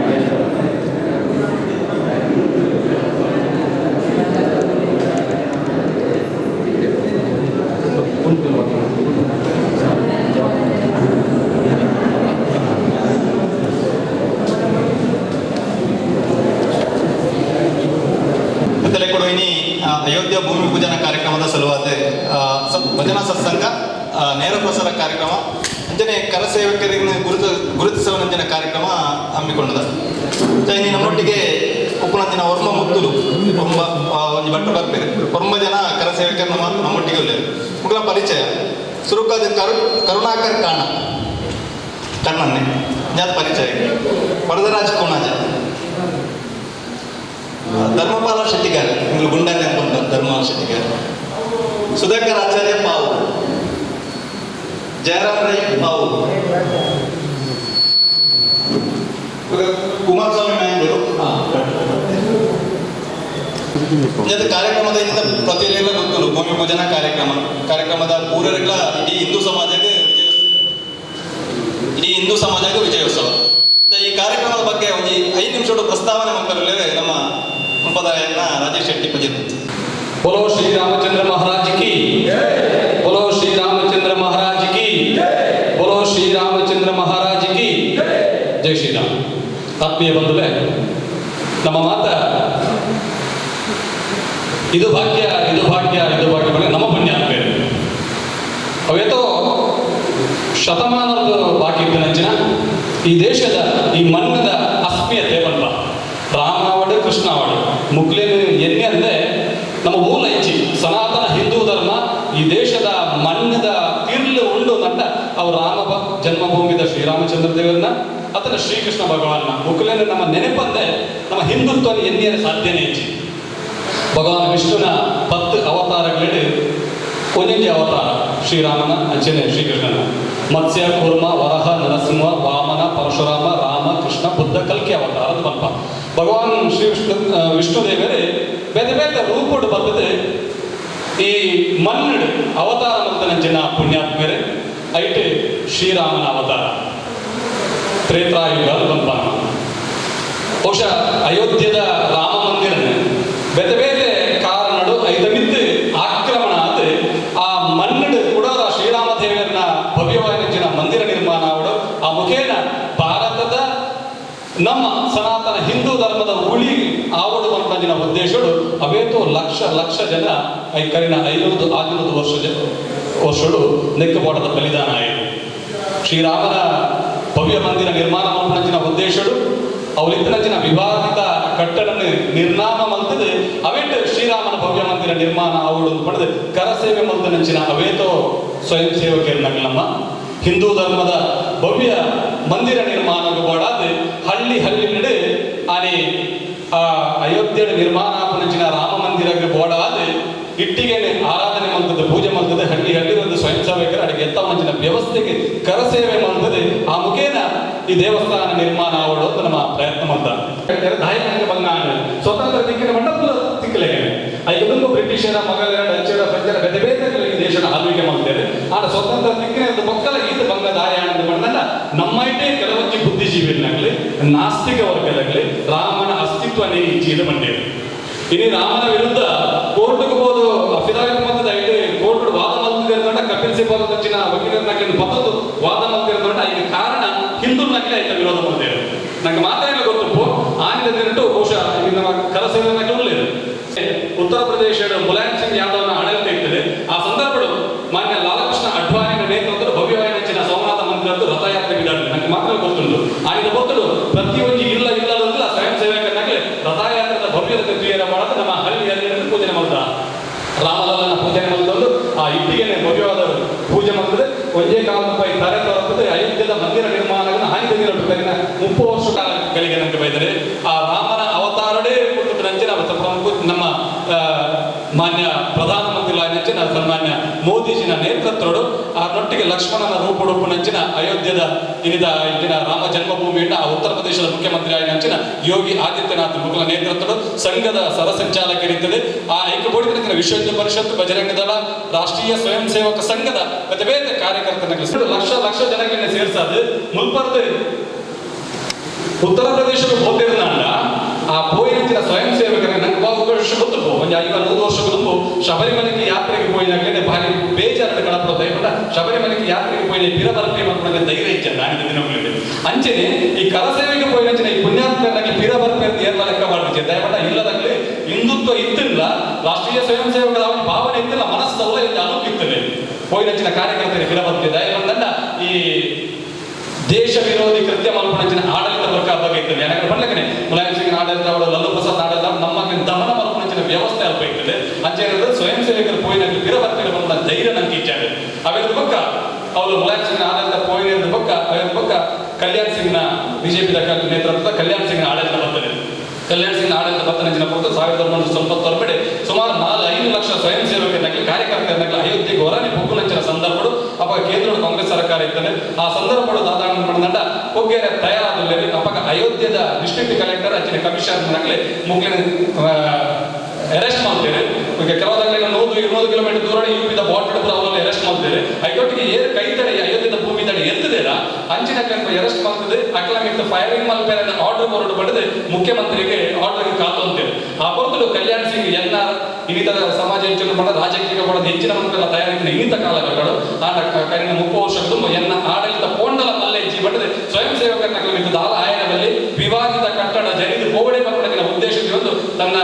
S4: ಮಹೇಶ್ವರ.
S5: ಅಯೋಧ್ಯ ಭೂಮಿ ಪೂಜನ ಕಾರ್ಯಕ್ರಮದ ಸಲುವಾದ ಭಜನಾ ಸತ್ಸಂಗ ನೇರ ಪ್ರಸಾರ ಕಾರ್ಯಕ್ರಮ ಅಂಜನೆ ಕರಸೇವಕರಿಗೆ ಗುರುತಿಸುವ ಕಾರ್ಯಕ್ರಮ ಹಮ್ಮಿಕೊಂಡದ. ಇನ್ನು ನಮ್ಮೊಟ್ಟಿಗೆ ಉಪ್ಪುನಂಚಿನ ಒರ್ಮ ಮುತ್ತುಲು ಒರ್ಮ ಒಂಜಿ ಭಟ್ರು ಬರ್ಪೇರು ಒರ್ಮ ಜನ ಕರಸೇವಕರು ನಮ್ಮ ನಮ್ಮೊಟ್ಟಿಗೆ ಉಳ್ಳೇರು. ಮುಗಳ ಪರಿಚಯ ಸುರುಕಾದ ಕರುಣಾಕರ್ ಕಾಣ ಕರ್ಣನ್ನೇ ಜಾತ ಪರಿಚಯ ವರದರಾಜ್ ಕೋಣಾಜ ಧರ್ಮಪಾಲ ಶೆಟ್ಟಿಗಾರ್ ಇಂಗ್ಲು ಗುಂಡಾನೆ ಅನ್ಕೊಂಡ ಧರ್ಮಪಾಲ ಶೆಟ್ಟಿಗಾರ್ ಸುಧಾಕರ್ ಆಚಾರ್ಯ ಪಾವು ಜಯರಾಮ್ ರೈ ಪಾವು ಕುಮಾರಸ್ವಾಮಿ ಮ್ಯಾಂಗ್ಳೂರು. ಕಾರ್ಯಕ್ರಮದ ಪ್ರತಿಯೊಂದು ಗೊತ್ತುಂಡು ಭೂಮಿ ಪೂಜನಾ ಕಾರ್ಯಕ್ರಮದ ಪೂರರೆಗ್ಲ ಇಡೀ ಹಿಂದೂ ಸಮಾಜಕ್ಕೆ ವಿಜಯೋತ್ಸವ. ಈ ಕಾರ್ಯಕ್ರಮದ ಬಗ್ಗೆ ಒಂದು 5 ನಿಮಿಷ ಪ್ರಸ್ತಾವನೆ ಮಕ್ಕಳಲ್ಲೇ ನಮ್ಮ ಸಂಪ್ರದಾಯನ ರಾಜೇಶ್ ಶೆಟ್ಟಿ ಪಜೀರ್.
S6: बोलो श्री रामचंद्र महाराज की, बोलो श्री रामचंद्र महाराज की, बोलो श्री रामचंद्र महाराज की ಜೈ ಶ್ರೀರಾಮ್. ಆತ್ಮೀಯ ಬಂಧುಗಳೇ, ನಮ್ಮ ಮಾತ ಇದು ಭಾಗ್ಯ ಇದು ಭಾಗ್ಯ ಇದು ಭಾಗ್ಯ ನಮ್ಮ ಪುಣ್ಯಾತ್ಮೆ ಅವೇತೋ ಶತಮಾನದ ಬಾಕಿ ಇದ್ದ ಈ ದೇಶದ ಈ ಮಣ್ಣದ ಅಸ್ಮಿಯತೆ ಬಂದ ರಾಮಾವಡು ಕೃಷ್ಣಾವಡು ಮುಕ್ಲೇನು ಎನ್ನೆ ಅಂದ್ರೆ ನಮ್ಮ ಮೂಲ ಇಚ್ಛೆ ಸನಾತನ ಹಿಂದೂ ಧರ್ಮ ಈ ದೇಶದ ಮಣ್ಣದ ತಿರ್ಲು ಉಂಡು ನಂಟ ಅವ್ರು ರಾಮ ಜನ್ಮಭೂಮಿದ ಶ್ರೀರಾಮಚಂದ್ರ ದೇವರನ್ನ ಅಥವಾ ಶ್ರೀಕೃಷ್ಣ ಭಗವಾನ್ನ ಮುಕ್ಲೇನು ನಮ್ಮ ನೆನಪಂದೆ ನಮ್ಮ ಹಿಂದುತ್ವ ಎನ್ನಿಯರೆ ಸಾಧ್ಯನೇ ಇಚ್ಛೆ. ಭಗವಾನ್ ವಿಷ್ಣುನ 10 ಅವತಾರಗಳಲ್ಲಿ ಒಂದೊಂದೇ ಅವತಾರ ಶ್ರೀರಾಮನ ಅಂಚನೆ ಶ್ರೀಕೃಷ್ಣನ ಮತ್ಸ್ಯ ಕೂರ್ಮ ವರಹ ನರಸಿಂಹ ವಾಮನ ಪರಶುರಾಮ ರಾಮ ಕೃಷ್ಣ ಬುದ್ಧ ಕಲ್ಕಿ ಅವತಾರ ಅದು ಬಂಪ. ಭಗವಾನ್ ಶ್ರೀ ವಿಷ್ಣುದೇವರೇ ಬೇರೆ ಬೇರೆ ರೂಪಡು ಬರ್ತದೆ ಈ ಮಣ್ಣು ಅವತಾರ ಮಂತನಂಚಿನ ಪುಣ್ಯಾತ್ಮರೇ ಐಟೆ ಶ್ರೀರಾಮನ ಅವತಾರ ತ್ರೇತಾಯುಗ ಅದು ಬಂಪ. ಬಹುಶಃ ಅಯೋಧ್ಯದ ರಾಮ ಮಂದಿರ ಬೇರೆ ಬೇರೆ ಕಾರಣಡು ಐದಮಿತ್ತು ಆಕ್ರಮಣ ಆದ ಆ ಮಣ್ಣು ಕೂಡ ಶ್ರೀರಾಮ ದೇವರನ್ನ ಭವ್ಯವಾದ ಮಂದಿರ ನಿರ್ಮಾಣ ಆವಡು ಆ ಮುಖೇನ ಭಾರತದ ನಮ್ಮ ಸನಾತನ ಹಿಂದೂ ಧರ್ಮದ ಉಳಿ ಆವಡು ಅಂತ ಉದ್ದೇಶಗಳು ಅವೇತೋ ಲಕ್ಷ ಲಕ್ಷ ಜನ I ಕರಿನ 500-600 ವರ್ಷಗಳು ನೆಕ್ಕಬೋಟದ ಬಲಿದಾನ ಆಯಿತು. ಶ್ರೀರಾಮನ ಭವ್ಯ ಮಂದಿರ ನಿರ್ಮಾಣ ಮಾಡುವ ಉದ್ದೇಶಗಳು ಅವಳಿದ್ದನಂಚಿನ ವಿವಾದಿತ ಕಟ್ಟಡನ್ನು ನಿರ್ನಾಮ ಮಂತದೆ ಅವೇಟ್ ಶ್ರೀರಾಮನ ಭವ್ಯ ಮಂದಿರ ನಿರ್ಮಾಣ ಅವಳು ಪಡೆದು ಕರಸೇವೆ ಮಂತನಂಚಿನ ಅವೇತೋ ಸ್ವಯಂ ಸೇವಕರು ನಮ್ಮ ಹಿಂದೂ ಧರ್ಮದ ಭವ್ಯ ಮಂದಿರ ನಿರ್ಮಾಣಕ್ಕೆ ಬೋಡಾದ ಹಳ್ಳಿ ಹಳ್ಳಿ ನಡೆ ಆನೆ ಆ ಅಯೋಧ್ಯೆ ನಿರ್ಮಾಣ ಆಪನಂಚಿನ ರಾಮ ಮಂದಿರಕ್ಕೆ ಬೋಡಾದ ಇಟ್ಟಿಗೆ ಆರಾಧನೆ ಮಂತದ್ದು ಪೂಜೆ ಮಂತದೆ ಹಳ್ಳಿ ಹಳ್ಳಿ ಒಂದು ಸ್ವಯಂ ಸೇವಕರು ಅಡಿಗೆ ಎತ್ತ ಮಂಚಿನ ವ್ಯವಸ್ಥೆಗೆ ಕರಸೇವೆ ಮಂತದೆ ಆ ಮುಖೇನ ಈ ದೇವಸ್ಥಾನ ನಿರ್ಮಾಣ ಆವಡು ಅಂತ ನಮ್ಮ ಪ್ರಯತ್ನ ಮಂತ ಬಂಗಾಣ ಸ್ವತಂತ್ರ ದಿಕ್ಕಿನ ಮಂಡಪ ತಿಕ್ಕಲೆಗೆ ಐದು ಬ್ರಿಟಿಷರ ಮಗಲ ಡಚ್ಚರ ಫ್ರೆಂಚರ ಬೇರೆ ಬೇರೆ ಈ ದೇಶದ ಆಳ್ವಿಕೆ ಮಾಡ್ತಾರೆ. ಆಡ ಸ್ವತಂತ್ರ ದಿಕ್ಕಿನ ಒಂದು ಮಕ್ಕಳ ಈತ ಬಂಗ ದಾರಿ ಆನಂದ ಮಾಡ್ದಂಡ ನಮ್ಮೈಟೇ ಕೆಲವೊಂದು ಬುದ್ಧಿಜೀವಿನಾಗಲಿ ನಾಸ್ತಿಕ ವರ್ಗದಾಗಲಿ ರಾಮನ ಅಸ್ತಿತ್ವನೇ ಇಚ್ಛೆಯನ್ನು ಮಂಡೇರು. ಇನಿ ರಾಮನ ವಿರುದ್ಧ ಕೋರ್ಟ್ಗೆ ಹೋದು ಅಫಿದಾವಿಟ್ ಮತ್ತು ಕೋರ್ಟ್ ವಾದ ಮಲ್ತಿರೋದಂಡ ಕಪಿಲ್ ಸಿಬಲ್ ದಕ್ಷಿಣ ವಕೀಲರನ್ನಾಗಲಿ ಪತ್ತೊಂದು ವಾದ ಮಲ್ತಿರೋದಂಡ ಈಗ ಕಾರಣ ಹಿಂದೂನಾಗಲಿ ಆಯ್ತು ವಿರೋಧ ಮಾಡ್ತೇವೆ. ನಂಗೆ ಮಾತ್ರ ಗೊತ್ತುಪ್ಪು ಆನಿದ ದಿನಟು ಬಹುಶಃ ನಮ್ಮ ಕರಸೇವನಾಗಲಿ ಉಳ್ಳೇದು. ಉತ್ತರ ಪ್ರದೇಶದ ಮುಲಾಯಂ ಸಿಂಗ್ ಯಾದವ್ನ ಆಡಳಿತ ಇರ್ತದೆ. ಆ ಸಂದರ್ಭಗಳು ಮಾನ್ಯ ಲಾಲಕೃಷ್ಣ ಅಡ್ವಾಣಿನ ನೇತೃತ್ವದ ಭವ್ಯವಾದ ಸೋಮನಾಥ ಮಂದಿರದ್ದು ರಥಯಾತ್ರೆ ಬಿಡಾಡಲಿ ನಂಗೆ ಮಾತ್ರ ಗೊತ್ತುಂಟು. ಆನಿದ ಗೊತ್ತುಂಟು ಪ್ರತಿಯೊಂದು ಇಲ್ಲ ಇಲ್ಲದಂತಿಲ್ಲ ಸ್ವಯಂ ಸೇವಕನಾಗಲಿ ರಥಯಾತ್ರದ ಭವ್ಯದ ಕ್ರಿಯೆ ಮಾಡೋದು ನಮ್ಮ ಹಳ್ಳಿಯಲ್ಲಿ ಪೂಜೆ ಮಾಡ್ತಾರೆ. ರಾಮಲಲ್ಲನ ಪೂಜೆ ಮಾಡಿಕೊಂಡು ಆ ಇಟ್ಟಿಗೆನೆ ಭವ್ಯವಾದ ಪೂಜೆ ಮಾಡಿದ್ರೆ ಒಂದೇ ಕಾಲದ ತರೆ ತರತ್ತದೆ ಅಯೋಧ್ಯದ ಮಂದಿರ ನಿರ್ಮಾಣವನ್ನು ಹಾನಿ ತಂದಿರೋ 30 ವರ್ಷಗಳಿಗೆ ನಂಗೆ ಬೈದರೆ ಆ ರಾಮನ ಅವತಾರಡೇ ನಂಚಿನ ನಮ್ಮ ಮಾನ್ಯ ಪ್ರಧಾನಮಂತ್ರಿಗಳ ಸನ್ಮಾನ್ಯ ಮೋದಿಜಿನ ನೇತೃತ್ವಡು ಆ ನೊಟ್ಟಿಗೆ ಲಕ್ಷ್ಮಣನ ರೂಪುಡುಪು ನಂಚಿನ ಅಯೋಧ್ಯದ ಇನಿದ ಇಲ್ಲಿನ ರಾಮ ಜನ್ಮಭೂಮಿಯಿಂದ ಆ ಉತ್ತರ ಪ್ರದೇಶದ ಮುಖ್ಯಮಂತ್ರಿ ಆಗಿ ನಂಚಿನ ಯೋಗಿ ಆದಿತ್ಯನಾಥ್ ಮುಖಲ ನೇತೃತ್ವಡು ಸಂಘದ ಸರಸಂಚಾಲಕರಿತ್ತದೆ. ಆ ಐಕ್ಯಬೋಡಿದ ವಿಶ್ವ ಹಿಂದೂ ಪರಿಷತ್, ಬಜರಂಗ ದಳ, ರಾಷ್ಟ್ರೀಯ ಸ್ವಯಂ ಸೇವಕ ಸಂಘದ ಮತ್ತೆ ಬೇರೆ ಕಾರ್ಯಕರ್ತನ ಲಕ್ಷ ಲಕ್ಷ ಜನಗಳನ್ನ ಸೇರ್ಸಾದು ಮುಲ್ಪರ್ದು ಉತ್ತರ ಪ್ರದೇಶದ ಹೋತಿರ್ನಾಂಡ ಆ ಪೋಯಿನ ಸ್ವಯಂ ಸೇವಕರಿಗೆ ನಂಗೆ ವರ್ಷ ಗೊತ್ತು ಒಂದು 50 ವರ್ಷ ಗೊತ್ತು ಶಬರಿಮಲೆಗೆ ಯಾತ್ರೆಗೆ ಪೋಯಿನಾಗಲೇ ಭಾರಿ ಬೇಜಾರದ ಕಳಪಡ ಶಬರಿಮಲೆಗೆ ಯಾತ್ರೆಗೆ ಪೋಯಿನ ಪಿರಬರ್ಪೆ ಮಕ್ಕಳಿಗೆ ಧೈರ್ಯ ಇಚ್ಛೆ ನಾನಿದ ದಿನಗಳಲ್ಲಿ ಅಂಚೆನೆ ಈ ಕರಸೇವೆಗೆ ಪೋಯಿನಂಚಿನ ಈ ಪುಣ್ಯಾತ್ಮನಾಗಲಿ ಪಿರಬರ್ಪೆ ಅಂತ ಏರ್ಲ ಲೆಕ್ಕ ಮಾಡಿದ್ದೆ ದಯಪಟ್ಟ ಇಲ್ಲದಾಗಲಿ ಹಿಂದುತ್ವ ಇತ್ತಿಲ್ಲ, ರಾಷ್ಟ್ರೀಯ ಸ್ವಯಂ ಸೇವಕರ ಅವನ ಭಾವನೆ ಇತ್ತಿಲ್ಲ, ಮನಸ್ಸಲ್ಲ ಅನುಕಿತ್ತದೆ ಪೋಯಿನಂಚಿನ ಕಾರ್ಯಕರ್ತರಿಗೆ ಪಿರಬರ್ಪೆ ದಯಪಟ್ಟ ಈ ದೇಶ ವಿರೋಧಿ ಕೃತ್ಯ ಮಲ್ಪಣಂಚಿನ ಆಡಳಿತ ವರ್ಗ ಬಗ್ಗೆ ಇರ್ತದೆ. ಯಾಕಂದ್ರೆ ಬಣ್ಲಕನೆ ಮುಲಾಯಂ ಸಿಂಗ್ ಆಡಳಿತ ಅವಳು ಲಲ್ಲೂ ಪ್ರಸಾದ್ ಆಡಳಿತ ನಮ್ಮ ದಮನ ಮಲ್ಪಣಂಚಿನ ವ್ಯವಸ್ಥೆ ಅಲ್ಪ ಇರ್ತದೆ. ಅಂಚೆ ಸ್ವಯಂ ಸೇವಕರು ಪೋಯಿನಾಗಲಿ ಪಿರಬರ್ತಿರ ಬಂದ ಧೈರ್ಯ ನಂಗೆ ಇಚ್ಛೆ ಅವೆರದ ಪಕ್ಕ ಅವಳು ಮುಲಾಯಂ ಸಿಂಗ್ ಆಡಳಿತ ಪೋಯಿನ ಪಕ್ಕ ಅವೆರದ ಪಕ್ಕ ಕಲ್ಯಾಣ್ ಸಿಂಗ್ನ ಬಿಜೆಪಿ ನೇತೃತ್ವದ ಕಲ್ಯಾಣ್ ಸಿಂಗ್ನ ಆಡಳಿತ ಬರ್ತದೆ. ಕಲ್ಯಾಣ್ ಸಿಂಗ್ ಆಡಳಿತ ಬರ್ತನಂಚಿನ ಪೊರ್ತು 1999 ಸುಮಾರು 4-5 ಲಕ್ಷ ಸ್ವಯಂ ಸೇವಕರನ್ನಾಗಲಿ ಕಾರ್ಯಕರ್ತರನ್ನಾಗಲಿ ಅಯೋಧ್ಯೆಗೆ ಹೊರನೆ ಪೊಗ್ಗುನಂಚಿನ ಸಂದರ್ಭಗಳು ಅವಾಗ ಕೇಂದ್ರ ಕಾಂಗ್ರೆಸ್ ಸರ್ಕಾರ ಇರ್ತದೆ. ಆ ಸಂದರ್ಭಗಳು ದಾದಾಣ ಮಾಡಿದಂಡ ಪೊಗ್ಗೆರೆ ತಯಾರಾದಲ್ಲಿ ಅವಾಗ ಅಯೋಧ್ಯದ ಡಿಸ್ಟ್ರಿಕ್ಟ್ ಕಲೆಕ್ಟರ್ ಅಂಚಿನ ಕಮಿಷನರ್ನಾಗಲಿ ಮುಖ್ಯ ಅರೆಸ್ಟ್ ಮಾಡ್ತೇವೆ. ಈಗ ಕೆಲವದಾಗಲೇ 100-200 ಕಿಲೋಮೀಟರ್ ದೂರ ಯುಪಿದ ಬಾರ್ಡರ್ ಅವರಲ್ಲಿ ಅರೆಸ್ಟ್ ಮಾಡ್ತೇವೆ. ಐದೊಟ್ಟಿಗೆ ಏರ್ ಕೈ ತಡೆ ಅಯೋಧ್ಯದ ಭೂಮಿ ತಡೆ ಎತ್ತದೇರ ಅಂಚಿನ ಅರೆಸ್ಟ್ ಮಾಡ್ತದೆ. ಅಕಲ ಮಿತ್ತ ಫೈರಿಂಗ್ ಮಲ್ಪೇರೆ ಆರ್ಡರ್ ಹೊರಟು ಪಡೆದು ಮುಖ್ಯಮಂತ್ರಿಗೆ ಆರ್ಡರ್ ಕಾತು ಅಂತೇಳಿ ಆ ಹೊರತು ಕಲ್ಯಾಣ್ ಸಿಂಗ್ ಎನ್ ಆರ್ ಇನ್ನಿತರ ಸಮಾಜ ಹೆಚ್ಚಿನ ಮಾಡ ರಾಜಕೀಯ ಮಾಡೋದು ಹೆಚ್ಚಿನ ಮಂತ್ರಿಗಳ ತಯಾರಿಸಿದ ಇನ್ನಿತ ಕಾಲಗಳು ಆ ಕರಿನ 30 ವರ್ಷಕ್ಕೂ ಎನ್ನ ಆಡಳಿತ ಪೋಂಡಲ ಮಲ್ಲೆ ಹೆಜ್ಜೆ ಪಡೆದು ಸ್ವಯಂ ಸೇವಕರನ್ನ ದಾಲ ಆಯನದಲ್ಲಿ ವಿವಾದಿತ ಕಟ್ಟಡ ಜರಿದು ಬೋವಡೆ ಮಕ್ಕಳಿನ ಉದ್ದೇಶದಿಂದ ಒಂದು ತನ್ನ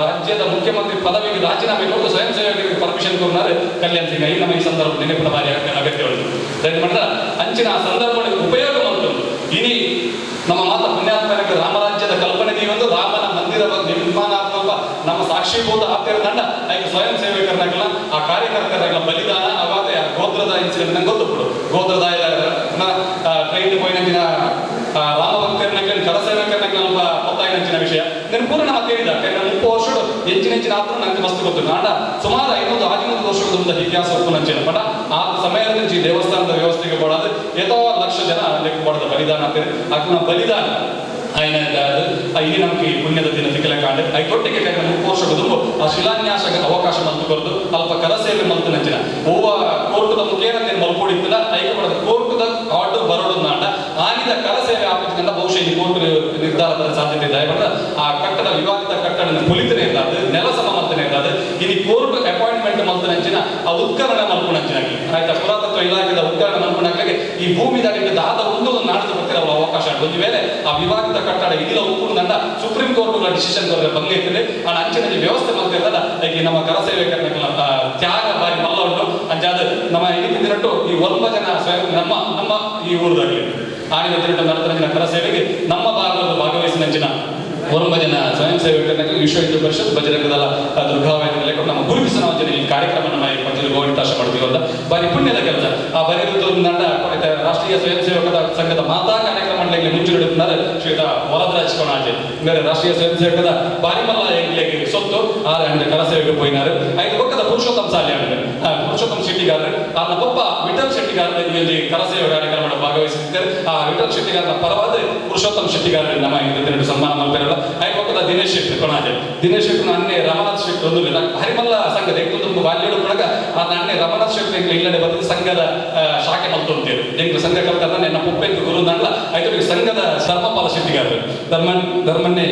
S6: ರಾಜ್ಯದ ಮುಖ್ಯಮಂತ್ರಿ ಪದವಿಗೆ ರಾಜೀನಾಮೆ ಕೊಟ್ಟು ಸ್ವಯಂ ಸೇವಕರಿಗೆ ಪರ್ಮಿಷನ್ ಕೊಡ್ತಾರೆ ಕಲ್ಯಾಣ್ ಸಿಂಗ್. ಈ ನಮ್ಮ ಈ ಸಂದರ್ಭ ನೆನಪಿನ ಬಾರಿ ಅಗತ್ಯ ಉಂಟು. ದಯಮಾಡಿ ಅಂಚಿನ ಆ ಸಂದರ್ಭಗಳಿಗೆ ಉಪಯೋಗ ಉಂಟು. ಇನಿ ನಮ್ಮ ಮಾತ ಪುಣ್ಯಾತ್ಮನಿಗೆ ರಾಮರಾಜ್ಯದ ಕಲ್ಪನೆ ಒಂದು ರಾಮನ ಮಂದಿರ ನಿರ್ಮಾಣ ನಮ್ಮ ಸಾಕ್ಷೀಭೂತ ಆಗ್ತಿರೋ ದಂಡ ಅದಕ್ಕೆ ಸ್ವಯಂ ಸೇವಕರನ್ನಾಗಲ್ಲ ಆ ಕಾರ್ಯಕರ್ತರಾಗಲ್ಲ ಬಲಿದಾನ ಅವಾಗ ಗೋತ್ರದ ಇನ್ಸಿಡೆಂಟ್ ನಂಗೆ ಗೊತ್ತು. ಗೋತ್ರದ ಟ್ರೈನ್ ಪೋಯಿನ ರಾಮ ಭಕ್ತರನ್ನಾಗಲಿ ಕರಸೇವಕರನ್ನಾಗಲಿ ಅಲ್ಪ ಪತ್ತಾಯಿನಂಚಿನ ವಿಷಯ నేను ಪೂರ್ಣ ನಮ್ಮ ತಿಳಿದ 30 ವರ್ಷಗಳು ಹೆಚ್ಚಿನ ಹೆಚ್ಚಿನ ಆದ್ರೂ ನಂಗೆ ಮಸ್ತ್ ಗೊತ್ತು. ನಾಡ ಸುಮಾರು 500-600 ವರ್ಷಗಳ ಇತಿಹಾಸ ಒಪ್ಪುನಂಚಿನ ಬಟ್ ಆ ಸಮಯದಲ್ಲಿ ದೇವಸ್ಥಾನದ ವ್ಯವಸ್ಥೆಗೆ ಕೊಡೋದು ಏತೋ ಲಕ್ಷ ಜನ ಲೆಕ್ಕ ಬಲಿದಾನ ಆಗ್ತದೆ. ಅದನ್ನ ಬಲಿದಾನ ఆయన ಇಲ್ಲಿ ನಮಗೆ ಪುಣ್ಯದ ದಿನ ತಿಕ್ಕಲಕಾಂಡೆ ಐಕೊಟ್ಟಿಗೆ 30 ವರ್ಷಗಳು ಆ ಶಿಲಾನ್ಯಾಸಕ್ಕೆ ಅವಕಾಶ ಮಂತು ಕೊರದು ಅಲ್ಪ ಕರಸೇವೆ ಮಂತು ನಂಚಿನ ಓವ ಕೋರ್ಟದ ಮುಖೇನ ಮಲ್ಕೊಡಿತ್ತಲ್ಲ ಐಕೊಡದ ಕೋರ್ಟದ ಆರ್ಡರ್ ಬರೋಡು ನಾಡ ಆನಿದ ಕರಸೇವೆ ಆಪಿಸಿದ ಬಹುಶಃ ಈ ಕೋರ್ಟ್ ನಿರ್ಧಾರದ ಸಾಧ್ಯತೆ ಇದೆ. ಆ ಕಟ್ಟಡ ವಿವಾದಿತ ಕಟ್ಟಡ ಪುಲಿತನೇ ಇದ್ದಾದ ನೆಲಸಮ ಮಂತನೇ ಇದ್ದಾದ ಇಲ್ಲಿ ಕೋರ್ಟ್ ಅಪಾಯಿಂಟ್ಮೆಂಟ್ ಮಂತು ನಂಚಿನ ಆ ಉತ್ಕರಣ ಮಲ್ಪುಣಂಚಿನ ಆಯ್ತಾ ಪುರಾತತ್ವ ಇಲಾಖೆದ ಉತ್ಕರಣ ಮಲ್ಪುಣಾಗ್ಲಿಗೆ ಈ ಭೂಮಿ ದಾಟಿಗೆ ದಾದ ಒಂದು ನಾಡದ ಬರ್ತಿರೋ ಅವಕಾಶ. ಒಂದು ವೇಳೆ ಆ ವಿವಾದಿತ ಕಟ್ಟಡ ಇದಿಲ್ಲ ಉಪ್ಪುಂಡ ಸುಪ್ರೀಂ ಕೋರ್ಟ್ ಡಿಸಿಷನ್ ಕೊಟ್ಟರೆ ಬಂಗ ಇರ್ತದೆ. ಆ ಅಂಚಿನ ವ್ಯವಸ್ಥೆ ಮಾಡ್ತಿರ್ತದ ಈ ನಮ್ಮ ಕರಸೇವಕರನ್ನ ತ್ಯಾಗ ಬಾರಿ ಮಲ್ಲ ಉಂಟು. ಅಂಚಾದ ನಮ್ಮ ಇದಕ್ಕೆ ದಿನಟ್ಟು ಈ 9 ಜನ ಸ್ವಯಂ ನಮ್ಮ ನಮ್ಮ ಈ ಊರದಾಗಲಿ ಆಡಿದ ದಿನಟ್ಟು ನಡೆದ ಕರಸೇವೆಗೆ ನಮ್ಮ ಭಾಗದ ಭಾಗವಹಿಸಿದ 9 ಜನ ಸ್ವಯಂ ಸೇವಕರನ್ನ ವಿಶ್ವ ಹಿಂದೂ ಪರಿಷತ್ ಬಜರಂಗ ದಳ ದುರ್ಗಾವಾಹಿನಿ ನಮ್ಮ ಗುರುಕಿಸನ ಈ ಕಾರ್ಯಕ್ರಮ ನಮ್ಮ ಪಂಚದ ಗೋವಿಂದಾಶ ಮಾಡ್ತೀವಲ್ಲ ಬಾರಿ ಪುಣ್ಯದ ಕೆಲಸ. ಆ ಬರೆದು ನಂಡ ರಾಷ್ಟ್ರೀಯ ಸ್ವಯಂ ಸೇವಕರ ಸಂಘದ ಮಾತಾ ಕಾರ್ಯಕ್ರಮ ಮುಂಚೂಡಿದ್ದಾರೆ ಶ್ರೀಯುತ ವರದರಾಜ್ ಕೊಣಾಜೆ ಬೇರೆ ರಾಷ್ಟ್ರೀಯ ಸ್ವಯಂ ಸೇವಕದ ಬಾರಿಮಲ್ಲ ಎಂಗ್ಲೆಗೆ ಸೊತ್ತು ಆರು ಗಂಟೆ ಕರಸೇವೆಗೆ ಪೋಯಿನಾರು ಐದು ಪಕ್ಕದ Purushottam Salian Purushottam ಶೆಟ್ಟಿಗಾರರು ಆ ಪಪ್ಪ ವಿಠಲ್ ಶೆಟ್ಟಿಗಾರರು ಇಲ್ಲಿ ಕರಸೇವೆ ಕಾರ್ಯಕ್ರಮ ಭಾಗವಹಿಸಿದ್ದಾರೆ. ಆ ವಿಠಲ್ ಶೆಟ್ಟಿಗಾರನ ಪರವಾದ ಪುರುಷೋತ್ತಮ್ ಶೆಟ್ಟಿಗಾರರು ನಮ್ಮ ಇಂದ ಸನ್ಮಾನ ಮಾಡ್ತಾರಲ್ಲ. ಐಪಕ್ಕದ ದಿನೇಶ್ ಶೆಟ್ಟಿ ಕೊಣಾಜೆ ದಿನೇಶ್ ಶೆಟ್ಟಿ ಅನ್ಯ ರಮನಾಥ್ ಶೆಟ್ಟಿ ಒಂದು ಹರಿಮಲ್ಲ ಸಂಘದ ಎಂಕುಲು ಬಾಲ್ಯಡು ಪುಣಗ ಆ ಅಣ್ಣೆ ರಮನಾಥ್ ಶೆಟ್ಟಿ ಎಂಕ್ಲು ಇಲ್ಲಡೆ ಬಂದು ಸಂಘದ ಶಾಖೆ ಮಲ್ತೊಂತೇರು ಎಂಕ್ಲು ಸಂಘ ಕಲ್ತಾರ ನನ್ನ ಪುಪ್ಪೆಂಕು ಗುರು ನಂಡ್ಲ ಆಯ್ತು ಸಂಘದ ಧರ್ಮಪಾಲ ಶೆಟ್ಟಿಗಾರರು ಧರ್ಮನ್ನೇ